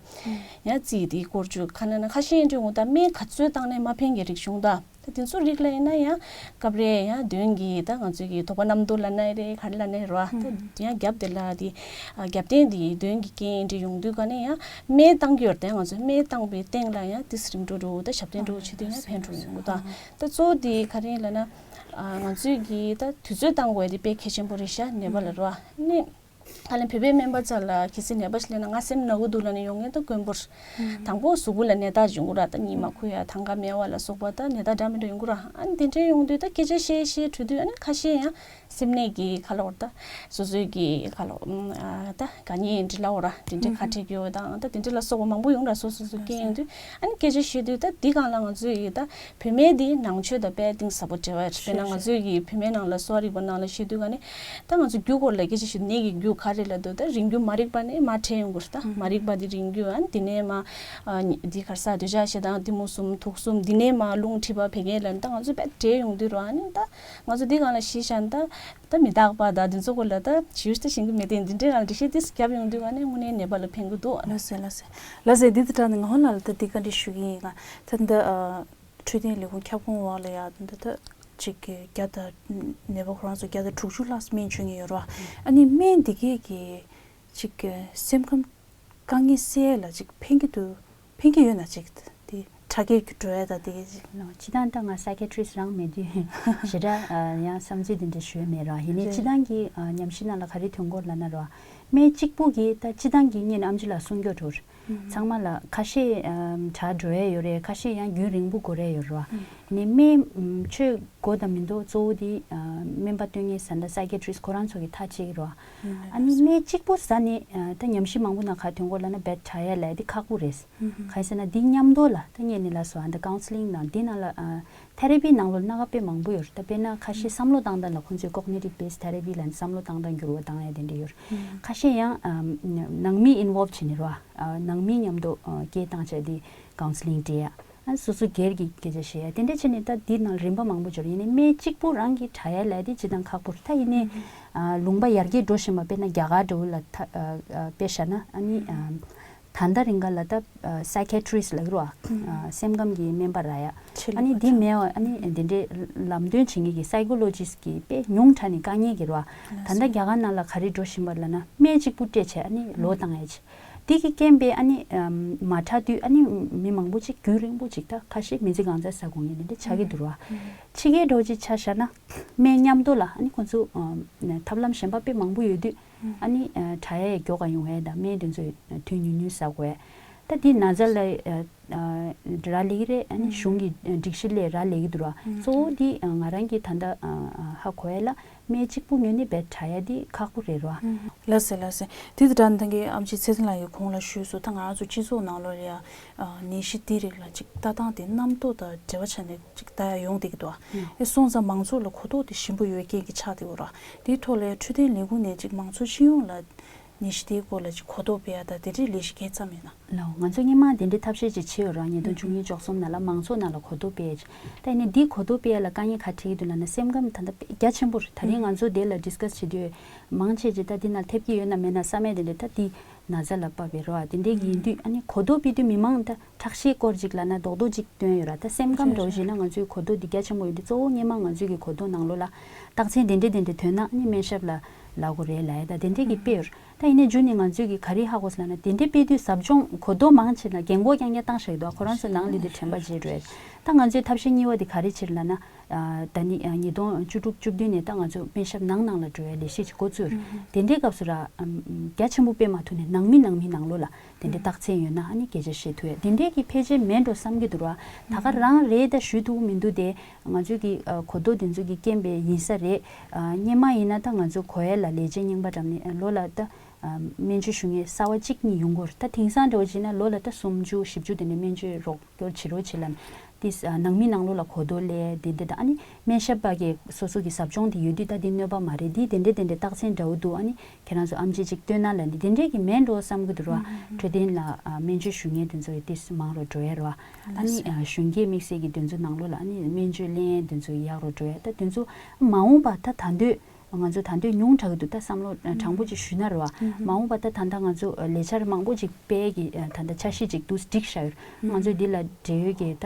ཡང་རྩིས་དེའི་སྐོར་བཅུ་ཁ་ན་ན་ཁ་ཤས་ཨིན་དྲི་ཡོང་ད་སྨན་ག་ཚོད་བཏང་ནས་མ་ཕན་གྱི་རིགས་བྱུང་ད། ད་དེ་ཚོ་རིགས་ལ་ཡིན་ན་ཡང་སྐབས་རེ་ཡང་གདོན་གྱི་ད་ང་ཚོའི་གི་དོགས་པ་རྣམ་རྟོག་ལ་ན་རེ་ག་རེ་ལ་ན་རེ་ར་ད་ཡང་རྒྱབ་དེ་ལ་དེ་རྒྱབ་རྟེན་དེ་གདོན་གྱི་རྐྱེན་འདྲ་ཡོང་དུས་ག་ནས་ཡང་སྨན་བཏང་གི་ཡོད་རེད་ད་ང་ཚོས་སྨན་བཏང་པའི་སྟེང་ལ་ཡང་ཏིས་རིམ་གྲོ་འགྲོ་ད་ཞབས་བརྟན་འགྲོ་བྱེད་དུས་ཡང་ཕན་འགྲོ་ཡོང་གི་ད་ད་གཙོ་བོ་དེ་ག་རེ་ལ་ན་ང་ཚོའི་གི་ད་དུས་ཚོད་བཏང་དགོས་དེ་དཔེ་གལ་ཆེན་པོ་རེད་ཤག་ནད་པ་ལ་ར་ནི། ད་ལན་བོད་པའི་སྨན་པ་ཚོ་ལ་གལ་སྲིད་ནད་པ་ཞིག་སླེབས་ན་ང་སེམས་ན་གི་འདུག་ལབ་ནས་ཡོང་མཁན་ད་དཀོན་པོ་རེད། དང་པོ་གཟུགས་པོ་ལ་ནད་རྟགས་ཡོང་གི་ར། ད་གཉིད་མ་ཁུག་ཡ་ཐང་ག་མེད་པ་ལ་སོགས་པ་ད་ནད་རྟགས་འདྲ་མི་འདྲ་ཡོང་གི་ར། ཨ་ནི་དེ་འདྲ་ཡོང་དུས་ད་སྐད་ཆ་བཤད་བཤད་གྲོལ་དུས་ཨ་ནི་ཁ་ཤས་ཡང་སེམས་ནད་ཀྱི་ཁ་ལོ་ད་སོ་སོའི་གི་ཁ་ལོ་ཨ་ད་དགའ་ཉེ་འདྲི་ལ་འོ་ར་དེ་འདྲའི་ཁ་བྲལ་གི་ཡོད་དང་ད་དེ་འདྲ་ལ་སོགས་པ་མང་པོ་ཡོང་ར། སོ་སོ་སོ་སྐད་ཡོང་དུས་ཨ་ནི་སྐད་ཆ་བཤད་དུས་ད་འདི་སྒང་ལ་ང་ཚོའི་ཡི་ད་བུད་མེད་འདི་ནང་ཆོས་དང་དཔེ་གཏིང་ཟབ་པོ་འབྲེལ་བ་ཡོད་རེད། དཔེར་ན་ང་ཚོའི་གི་བུད་མེད་ནང་ལ་གསོ་བ་རིག་པ་ནང་ལ་བཤད་དུས་ག་ནི་ད་ང་ཚོ་རྒྱུ་སྐོར་ལ་སྐད་ཆ་ཞུ་ནད་ཀྱི་རྒྱུ་ག་རེ་ལབ་འདུག་ད་རིང་རྒྱུ་མ་རིག་པ་ནས་མར་འཕྲད་ཡོང་གི་རེད། ད་མ་རིག་པ་འདི་རིང་རྒྱུ་ཨ་ནི་འདི་ནས་མ་འདི་ག་རེ་ཟ་འདོད་ཆགས་ཞེ་སྡང་གཏི་མུག་གསུམ་དུག་གསུམ་འདི་ནས་མ་རླུང་མཁྲིས་པ་བད་ཀན་ལབ་ནས་ད་ང་ཚོ་དཔེ་འདྲེས་ཡོང་དུས་ར། ཨ་ནི་ད་ང་ཚོ་འདི་སྒང་ལ་ཤེས་བྱ་ནི་ད་ད་མི་རྟག་པ་ད་འདི་ཚོ་སྐོར་ལ་ད་ཞུ་ད་ཤེས་ཀྱི་མེད་དེ་འདི་འདྲའི་ལ་འགྲེལ་བཤད་ཏིས་བརྒྱབ་ཡོང་དུས་ག་ནས་དངོས་གནས་ནད་པ་ལ་ཕན་གི་འདུག་ལགས་སེ་ལགས་སེ་ལགས་སེ། འདི་ལྟར་ནི་ང་ཧོ་ལ་ད་འདི་བཀའ་འདྲི་ཞུ་གི་ཡིན། ང་ད་འདི་འཕྲོད་བསྟེན་ལས་ཁུངས་ཁྱབ་ཁོངས་འོག་ལ་ཡ་འདི་ད་ཅིག་གི་བརྒྱ་དང་ནད་པ་ཁོ་རང་ཚོ་བརྒྱ་དང་དྲུག་ཅུ་ལྷག་སྨན་བཅོས་ངེས་ཡོད་རོ། ཨ་ནི་སྨན་འདི་གས་ཀྱི་ཅིག་གི་སེམས་ཁམས་དཀའ་ངལ་སེལ་ལ་ཅིག་ཕན་གྱི་འདུག་ཕན་གྱི་ཡོད་ན་ཅིག་དེ་དྲག་སྐྱེད་འགྲོ་ཡ་ད་དེ་གས་ཅིག་ལོ་སྤྱི་བཏང་ད་ང་སའི་ཀེ་ཊི་རི་སི་ཊི་རང་མེད་དུས་ཞེ་དྲག་ཡང་བསམ་ཚུལ་དེ་འདྲ་ཞུ་ཡ་མེད་རོ། ཡིན་ནའི་རེད། སྤྱི་བཏང་གི་ཉམས་ཞིབ་ནང་ལ་ག་རེ་ཐོན་སྐོར་ལབ་ན་རོ། སྨན་གཅིག་པུ་གིས་ད་སྤྱི་བཏང་གི་ངས་ནི་ཨམ་ཆི་ལ་གསུང་རྒྱུ་འགྲོ། ཚང་མ་ལ་ཁ་ཤས་དྲག་འགྲོ་ཡས་ཡོད་རེད། ཁ་ཤས་ཡང་རྒྱུན་རིང་པོ་འགོར་ཡས་ཡོད་རེད་བ། ནས་སྨན་བཅོས་དགོས་དང་མི་འདུག་གཙོ་བོ་དེ་སྨན་པ་སྟོན་མཁན་ཟེར་ན་སའི་ཀེ་ཊི་རི་སི་ཊི་ཁོ་རང་ཚོ་གི་ཐག་བཅད་ཀྱི་རེད་བ། ཨ་ནི་སྨན་གཅིག་པུ་ཟ་ནས་ད་ཉམས་ཞིབ་མང་པོ་ནང་ག་ཐོན་སྐོར་ལབ་ན་བེད་དྲག་ཡས་ལབ་ཡས་དེ་ཁག་པོ་རེད། གང་ཡིན་ཟེར་ན་དེ་མཉམ་དུ་ལ་ད་ངས་ནི་ལ་སོ་ཨ་ད་ཀའུན་སི་ལིང་དང་དེ་ནང་ལ་ཐེ་ར་པི་ནང་ལོགས་སྣ་ཁ་དཔེ་མང་པོ་ཡོད་རེད། ད་དཔེར་ན་ཁ་ཤས་བསམ་བློ་བཏང་སྟངས་ལ་ཁོང་ཚོས་ཀོག་ནེ་ཊིབ་བེ་སི་ཐེ་ར་པི་ལབ་ནས་བསམ་བློ་བཏང་སྟངས་འགྱུར་བ་བཏང་ཡ་དེ་འདྲ་ཡོད་རེད། ཁ་ཤས་ཡང་ནང་མི་ཨིན་ཝོལབ་བྱས་ནས་རེད་བ། ནང་མི་མཉམ་དུ་སྐད་བཏང་བྱས་དེ་ཀའུན་སི་ལིང་སྤྲད་ཡ། ཨ་སོ་སོ་སྒེར་གྱི་སྐད་ཆ་བཤད་ཡ་དེ་འདྲ་བྱས་ནས་ད་འདི་ནང་རིམ་པ་མང་པོ་འབྱོར། ཡིན་ནའི་སྨན་གཅིག་པུ་རང་གིས་དྲག་ཡ་ལབ་དེ་ཅི་དང་ཁག་པོ་རེད། ད་ཡིན་ནའི་ལུང་པ་ཡར་རྒྱས་འགྲོ་བཞིན་པ་དཔེར་ན་རྒྱ་གར་འདྲ་བོ་ལ་ད་དཔེ་བཞག་ན་ཨ་ནི། ད་ལྟ་རིང་ག་ལ་ད་སའི་ཀེ་ཊི་རི་སི་ཊི་ལབ་ཀྱི་རེད་བ། སེམས་ཁམས་ཀྱི་སྨན་པ་ར་ཡ། ཨ་ནི་འདི་མེད་བ་ཨ་ནི་འདི་འདྲའི་ལམ་སྟོན་བྱེད་མཁན་གྱི་སའི་ཀོ་ལོ་ཇི་སི་ཊི་གི་དཔེ་ཉུང་དྲགས་ནས་དཀའ་ངལ་གྱི་རེད་བ། ད་ལྟ་རྒྱ་གར་ནང་ལ་ག་རེ་འགྲོ་བཞིན་པ་ལབ་ན་སྨན་གཅིག་པུ་སྤྲད་བྱས་ཨ་ནི་ལོ་བཏང་ཡ་ཆེ། འདི་གི་རྐྱེན་པས་ཨ་ནི་མ་དྲག་དུས་ཨ་ནི་མི་མང་པོ་ཅིག་རྒྱུན་རིང་པོ་ཅིག་ད་ཁ་ཤས་མི་ཚེ་གང་ཚ་ཟ་དགོས་ངེས་འདི་འདྲ་ཆགས་ཀྱི་འདུག་རེད་བ། ཕྱི་རྒྱལ་འགྲོ་ཅིག་ཆ་བཞག་ན་སྨན་མཉམ་དུ་ལ་ཨ་ནི་ཁོང་ཚོ་ཐབས་ལམ་གཞན་པ་དཔེ་མང་པོ་ཡོད་དུས། ཨ་ནི་དྲག་ཡས་མགྱོགས་ག་ཡོང་ཡས་དང་སྨན་དེ་ཚོ་དུས་ཉུང་ཉུང་ཟ་དགོས། ད་འདི་ན་ཚ་ལ་རག་ལས་ཀྱི་རེད། ཨ་ནི་གཞུང་གི་སྒྲིག་གཞི་ལས་རག་ལས་ཀྱི་འདུག་ར། གཙོ་བོ་འདི་ང་རང་གིས་ད་ལྟ་ཧ་གོ་ཡས་ལ་སྨན་གཅིག་པུ་ངོས་ནས་བེད་དྲག་ཡས་འདི་ཁག་པོ་རེད་ར། ལགས་སེ་ལགས་སེ། དེ་དང་འདྲ་ནས་ད་གིན་ཨམ་ཆི་ཚེ་བརྟན་ལགས་ཀྱིས་གོང་ལ་ཞུས་སོང་། ད་ང་རང་ཚོ་སྤྱི་ཚོགས་ནང་ལོགས་ལ་ཡ་ནད་གཞི་འདི་རིགས་ལ་ཅིག་ལྟ་སྟངས་དེ་རྣམ་རྟོག་དང་འབྲེལ་བ་བྱས་ནས། ཅིག་ལྟ་ཡ་ཡོང་བསྡད་ཀྱི་འདུག་ཨ། ཨེ་སོང་ཙང་མང་ཚོགས་ལ་གོ་རྟོགས་དེ་ཞན་པོ་ཡོད་རྐྱེན་གྱིས་ཆགས་བསྡད་ཡོད་རེད། དེའི་ཐོག་ལ་འཕྲོད་བསྟེན་ལས་ཁུངས་ནས་ཅིག་མང་ཚོགས་སྤྱི་ཡོངས་ལ་ནད་གཞི་དེའི་སྐོར་ལ་ཅིག་གོ་རྟོགས་སྤེལ་ཡ་དང་དེ་འདྲའི་ལས་གཞི་གང་ཡང་བརྩམས་མེད་ན། ལགས་ང་ཚོ་སྔོན་མ་དེ་འདྲའི་ཐབས་ཤེས་ཅིག་བྱས་ཡོད་རེད། ཉིས་སྟོང་བཅུ་གཉིས་བཅུ་གསུམ་ནང་ལ་མང་ཚོགས་ནང་ལ་གོ་རྟོགས་སྤེལ་ཡ་ཅིག་ད་ཡིན་ནའི་འདི་གོ་རྟོགས་སྤེལ་ཡ་ལ་དཀའ་ངལ་ག་རེ་འཕྲད་ཀྱི་འདུག་ལབ་ན་སེམས་ཁམས་ད་ལྟ་དཔེ་རྒྱ་ཆེན་པོ་རེད། ད་རིང་ང་ཚོ་དེ་ལ་ཌིས་ཀ་སི་བྱེད་དུས་མང་ཆེ་ཅིག་ད་འདི་ནང་ཐེབས་ཀྱི་ཡོད་ན་མེད་ན་བསམ་ཡ་དེ་འདྲ་ད་འདི་ན་ཚ་ལ་དཔག་པའི་རེད་བ། དེ་འདྲའི་ཡིན་དུས་ཨ་ནི་གོ་རྟོགས་སྤེལ་དུས་མི་མང་ད་ཁྲག་ཤེད་སྐོར་ཅིག་ལབ་ན་རྡོག་རྡོག་ཅིག་སྟོན་ཡོད་ར། ད་སེམས་ཁམས་འདྲ་བོ་ཞིག་ན་ང་ཚོའི་གོ་རྟོགས་འདི་རྒྱ་ཆེན་པོ་ཡོད་དུས་གཙོ་བོ་སྔོན་མ་ང་ཚོའི་གི་གོ་རྟོགས་ནང་ལོགས་ལ་རྟགས་མཚན་དེ་འདྲ་དེ་འདྲ་ཐོན་ན་ཨ་ནི་སྨན་ཞབས་ལ་ལབ་དགོས་རེད་ལབ་ཡ་ད་དེ་འདྲ་གི་དཔེ་ཡོད་ར། ད་ཡིན་ནའི་རྒྱུན་ནས་ང་ཚོའི་གི་ག་རེ་ཧ་གོ་སོང་ལབ་ན་དེ་འདྲ་སྤེལ་དུས་ཟབ་སྦྱོང་གོ་རྟོགས་མང་ཆེ་ན་རྒན་གོག་རྐྱང་རྐྱང་བཏང་བཞག་གི་འདུག་ཁོ་རང་ཚོ་ནང་ལས་དེ་དྲན་པ་བརྗེད་འགྲོ་ཡ། ད་ང་ཚོའི་ཐབས་ཤེས་གཉིས་པ་དེ་ག་རེ་བྱེད་ལབ་ན། ད་ནི་ཉིས་སྟོང་བཅུ་དྲུག་བཅུ་བདུན་ནས་ད་ང་ཚོ་སྨན་ཞབས་ནང་ནང་ལ་འགྲོ་བའི་ལས་གཞི་ཅིག་འགོ་བཙུགས། དེ་འདྲའི་སྐབས་སུ་ར་རྒྱ་ཆེན་པོ་སྤེལ་མ་ཐུབ་ནས་ནང་མི་ནང་མི་ནང་ལོགས་ལ་དེ་འདྲའི་རྟགས་མཚན་ཡོད་ན་ཨ་ནི་སྐད་ཆ་བཤད་ཐུབ་ཡ་དེ་འདྲའི་གི་ཕལ་ཆེར་མེད་འགྲོ་བསམ་གྱི་འདུག་ར། ད་ག་རང་རེད་ད་ཞུ་ཐུབ་ཀྱི་མི་འདུག་སྟེ། ང་ཚོའི་གི་གོ་རྟོགས་དེ་ཚོ་གི་རྐྱེན་པས་ཡིན་ས་རེད། སྔོན་མ་ཡིན་ན་ད་ང་ཚོ་གོ་ཡ་ལ་ལས་བྱེད་རྙིང་པ་འགྲམ་ནས་ལོ་ལ་ད་སྨན་བཅོས་ཞུ་མཁན་གསར་བ་གཅིག་གཉིས་ཡོང་གི་རེད། ད་དེང་སང་འདྲ་བོ་བྱས་ན་ལོ་ལ་ད་སུམ་ཅུ་བཞི་བཅུ་དེ་འདྲ་སྨན་བཅོས་རོགས་སྐྱོར་བྱེད་རོགས་བྱེད་ལབ་ནས། དེ་ནང་མི་ནང་ལོགས་ལ་གོ་རྟོགས་སླེབས་དེ་འདྲ་དང་ཨ་ནི་སྨན་ཞབས་པ་གིས་སོ་སོ་གི་ཟབ་སྦྱོང་དེ་ཡོད་དུས་ད་འདི་གནོད་པ་མ་རེད། འདི་དེ་འདྲ་དེ་འདྲ་རྟགས་མཚན་འདྲ་བོ་འདུག་ཨ་ནི་ཁྱེད་རང་ཚོ་ཨེམ་ཆི་གཅིག་སྟོན་ན་ལབ་ནས་དེ་འདྲས་ཀྱི་མེད་འགྲོ་བསམ་གྱི་འདུག་ར། འཕྲོད་བསྟེན་ལ་སྨན་བཅོས་ཞུ་མཁན་དེ་ཚོ་དེ་མང་རུ་འགྲོ་ཡ་ར། ཨ་ནི་གཞོན་སྐྱེས་དམིགས་བསལ་གྱི་དེ་ཚོ་ནང་ལོགས་ལ་ཨ་ནི་སྨན་བཅོས་ལེན་དེ་ཚོ་ཡག་རུ་འགྲོ་ཡ། ད་དེ་ཚོ་མ་འོངས་པ་ད་ད་འདོད་ང་ཚོ་ད་འདོད་ཉུང་དྲགས་ཀྱི་འདུག་ད་བསམ་བློ་དྲང་པོ་ཅིག་ཞུས་ན་ར་བ། མ་འོངས་པ་ད་ད་ལྟ་ང་ཚོ་ལས་འཆར་མང་པོ་ཅིག་སྤེལ་གྱི་ད་ལྟ་འཆར་གཞི་ཅིག་འདུག་སྒྲིག་བཞག་ཡོད། ང་ཚོས་འདི་ལ་འབྲེལ་ཡོད་ཀྱི་ད་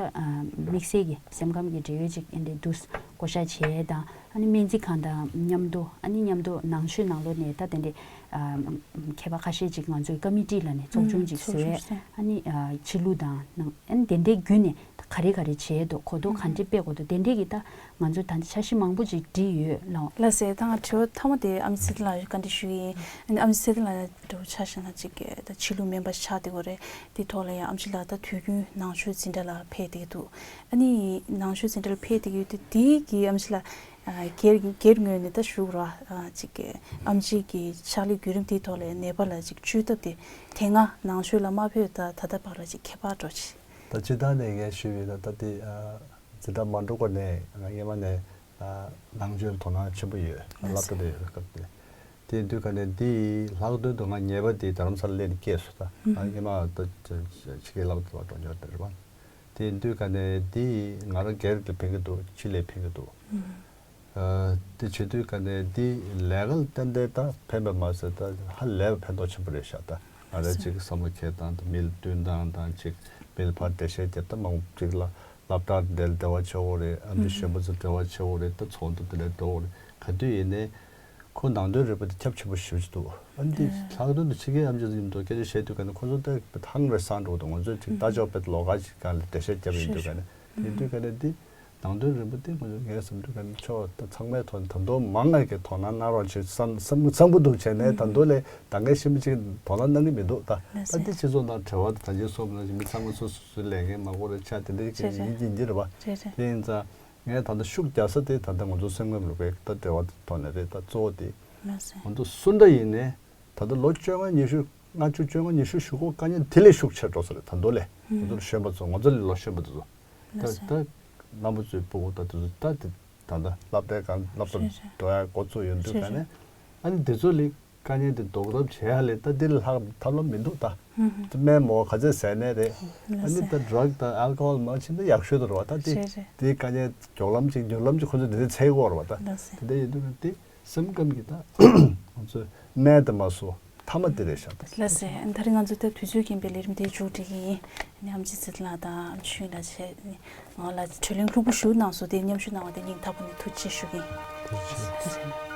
དམིགས་བསལ་གྱི་སེམས་ཁམས་ཀྱི་འབྲེལ་ཡོད་ཅིག་འདི་འདུག་བསྐོ་བཞག་བྱས་དང་ཨ་ནི་སྨན་རྩིས་ཁང་དང་མཉམ་དུ་ཨ་ནི་མཉམ་དུ་ནང་ཆོས་ནང་ལོགས་ནས་ད་དེ་འདྲའི་ཨ་མཁས་པ་ཁ་ཤས་ཅིག་ང་ཚོའི་ཀ་མི་ཊི་ལ་ནས་ཚོགས་ཆུང་ཅིག་ཨུམ་ཚོགས་ཆུང་བཟོས་བཟོས། ཨ་ནི་ཨ་ཕྱི་ལུགས་དང་ནང་ཨ་ནི་དེ་འདྲའི་བརྒྱུད་ནས་ད་ག་རེ་ག་རེ་བྱས་འདུག་གོ་རྟོགས་གང་འདྲ་སྤེལ་དགོས་འདུག་དེ་འདྲའི་གི་ད་ང་ཚོ་ད་འདི་འཆར་གཞི་མང་པོ་ཅིག་བསྒྲིགས་ཡོད་ལགས། ལགས་སེ། ད་ང་དྲི་བ་མཐའ་མ་དེ་ཨ་མཆོག་ཚེ་རིང་ལགས་བཀའ་འདྲི་ཞུ་གི་ཡིན། ཨ་ནི་ཨ་མཆོག་ཚེ་རིང་ལགས་འདྲ་བོ་ཆ་བཞག་ན་ཅིག་ད་ཕྱི་ལུགས་སྨན་པ་ཆགས་བསྡད་ཡོད་རེད། དེ་ཐོག་ལ་ཡང་ཨ་མཆོག་ལགས་ད་དུས་རྒྱུན་ནང་ཆོས་འཛིན་གྲྭ་ལ་ཕེབས་བསྡད་ཀྱི་འདུག་ཨ་ནི་ནང་ཆོས་འཛིན་གྲྭ་ལ་ཕེབས་བསྡད་ཀྱི་ཡོད་དུས་དེའི་གི་ཨ་མཆོག་ལགས་ཨ་སྒེར་སྒེར་ངོས་ནས་ད་ཞུ་རོགས་ཨ་ཅིག་གི་ཨ་མཆོག་གི་ཕྱག་ལས་བརྒྱུད་རིམ་དེའི་ཐོག་ལ་ནད་པ་ལ་ཅིག་བཅོས་ཐབས་དེ་དེ་སྔ་ནང་ཆོས་ལ་མ་ཕེབས་ད་ད་ལྟ་བར་ལ་ཅིག་ཁྱད་པར་འགྲོ་ཆེ། ད་སྤྱིར་བཏང་ནས་ངས་ཞུས་པའི་ད་ལྟ་དེ་ཨ་འཛིན་གྲྭ་མ་འགྲོ་གོང་ནས་ང་སྔོན་མ་ནས་ཨ་ནང་ཆོས་ལ་དོ་སྣང་ཆེན་པོ་ཡོད། ལགས་སོ། སློབ་གྲྭ་དེ་ཡོད་སྐབས་དེ། དེ་ཡིན་དུས་ག་ནས་འདི་ལྷག་དོན་དུ་ང་ཉེས་པ་དེ་རྡ་རམ་ས་ལ་སླེབས་ནས་སྐྱེས་སོང་། ད་ང་སྔོན་མ་ད་ཕྱི་རྒྱལ་སློབ་གྲྭ་ལ་འགྲོ་མྱོང་དེ་རེད་པ། དེ་ཡིན་དུས་ག་ནས་འདི་ང་རང་སྒེར་གྱི་ཕན་གྱི་འདུག་ཕྱི་ལས་ཕན་གྱི་འདུག་ཨ་དེ་བྱེད་དུས་ག་ནས་འདི་ལས་ཀ་ལ་ཏན་ཏན་ད་ཕན་པ་མ་ཟད་ད་ཧ་ལས་པ་ཕན་ཐོགས་ཆེན་པོ་རེད་ཤག་ད་ང་རང་ཅིག་བསམ་བློ་འཁྱེར་སྟངས་དང་མི་ལ་བསྟུན་སྟངས་དང་ཅིག་མི་ལ་ཕར་འགྲེལ་བཤད་རྒྱབ་ད་མང་པོ་ཅིག་ལ་སློབ་གྲྭ་འདིར་འབྲེལ་བ་ཆེ་བོ་རེད། ཨ་མདོ་གཞོན་པ་ཚོ་འབྲེལ་བ་ཆེ་བོ་རེད། ད་ཚོགས་འདུ་དེ་ལ་འགྲོ་བོ་རེད། ག་དུས་ཡིན་ནའི་ཁོ་ནང་དོན་རིག་པ་དེ་ཁྱབ་ཆེན་པོ་ཞེ་པོ་ཅིག་འདུག་ཨ་འདི་ལྷག་དོན་དུ་ཕྱི་རྒྱལ་ཨ་མཆོག་ཚོ་མཉམ་དུ་སྐད་ཆ་བཤད་དུས་ག་ནས་ཁོ་ཚོ་ད་ཧང་རེ་སང་འགྲོ་འདུག་ང་ཚོས་ཅིག་ལྟ་ཕྱོགས་དཔེ་ལོགས་ཀ་ཞིག་སྒང་ལ་འགྲེལ་བཤད་བརྒྱབ་ཡིན་དུས་ག་ནས་དེ་དུས་ག་ནས་འདི་ནང་དོན་རིག་པ་དེ་ང་ཚོ་ངས་བསམ་དུས་ག་ནས་ཕྱོགས་ད་ཚང་མའི་ཐོག་ནས་ད་དུང་མང་ང་གི་དོ་སྣང་གནང་རོགས་བྱེད་བསམ་བསམ་བསམ་གི་འདུག་བྱས་ནས་ད་དུང་ལས་ད་ངས་ཤེས་མི་ཅིག་དོ་སྣང་གནང་གི་མི་འདུག་ད་ད་འདི་སྤྱི་ཚོགས་ནང་དྲི་བ་ད་ཅི་སོང་ན་མི་ཚང་མ་སོ་སོ་སོའི་ལས་འགན་མ་དགོས་རེད་ཆ་དེ་འདྲའི་གི་ཡིན་གྱི་འདི་རེད་པ། དེ་ཡིན་ཙང་། ངས་ད་ལྟ་ཤུགས་རྒྱག་ས་དེ་ད་ལྟ་ང་ཚོ་སེམས་ཁམས་རིག་པའི་ད་འབྲེལ་བ་ཐོག་ནས་རེད། ད་གཙོ་བོ་དེ་ང་ཚོ་སུ་འདྲ་ཡིན་ནའི་ད་ལྟ་ལོ་བཅོ་ལྔ་ཉི་ཤུ་ལྔ་བཅུ་བཅོ་ལྔ་ཉི་ཤུ་གཞུག་གུ་དཀའ་ངལ་དེ་ལས་ཤུགས་ཆེར་འགྲོ་ས་རེད། ད་མདོ་ལས་ང་ཚོ་གཞོན་པ་ཚོ་ང་ཚོ་ལས་ལོ་གཞོན་པ་དེ་ཚོ་ད་ད་རྣམ་པ་ཚོའི་སྤུ་གུ་ད་དེ་ཚོ་ད་དེ་ད་ལྟ་སློབ་གྲྭའི་སྒང་སློབ་གྲྭ་འགྲོ་ཡ་འགོ་བཙུགས་ཡོང་དུས་ག་ནས་ཨ་ནི་དེ་ཚོ་ལས། དཀའ་ངལ་དེ་ཟློག་ཐབས་བྱེད་ཡ་ལས་ད་འདི་ལས་ལྷག་ཐབས་ལམ་མི་འདུག་ད། སྨན་མོ་ག་ཚད་ཟས་ནས་རེད། ཨ་ནི་ད་ཌྲག་དང་ཨལ་ཀོ་ཧོལ་མ་ཕྱིན་ད་ཡག་ཤོས་དུ་རེད་བ། ད་དེ་རེད་རེད། དེའི་དཀའ་ངལ་མགྱོགས་ལམ་ཅིག་མྱུར་ལམ་ཅིག་ཁོ་ཚོས་དེ་འདྲ་འཚོལ་གི་ཡོད་རེད་བ། ད་ལགས་སེ། དེ་འདྲ་ཡིན་དུས་ན་དེ་སེམས་ཁམས་ཀྱི་ད་ང་ཚོས་སྨན་དེ་མ་བཟོ་ཐ་མ་དེ་རེད་ཤག་ད། ལགས་སེ། ད་རིང་ང་ཚོ་ད་དུས་ཚོད་རྐྱེན་པས་ལས་རིམ་དེ་མཇུག་སྒྲིལ་གྱི་ཡིན། ཨ་ནི་ཨམ་ཆི་ཚེ་བརྟན་ལགས་དང་ཨམ་ཆོས་ལགས་བཅས་ང་ལ་གྲོས་གླེང་ལྷུག་པོ་ཞིག་གནང་སོང་། དེ་མཉམ་ཞུགས་གནང་བ་དེ་སྙིང་ཐག་པ་ནས་ཐུགས་རྗེ་ཆེ་ཞུ་གི་ཡིན། ཐུགས་རྗེ་ཆེ།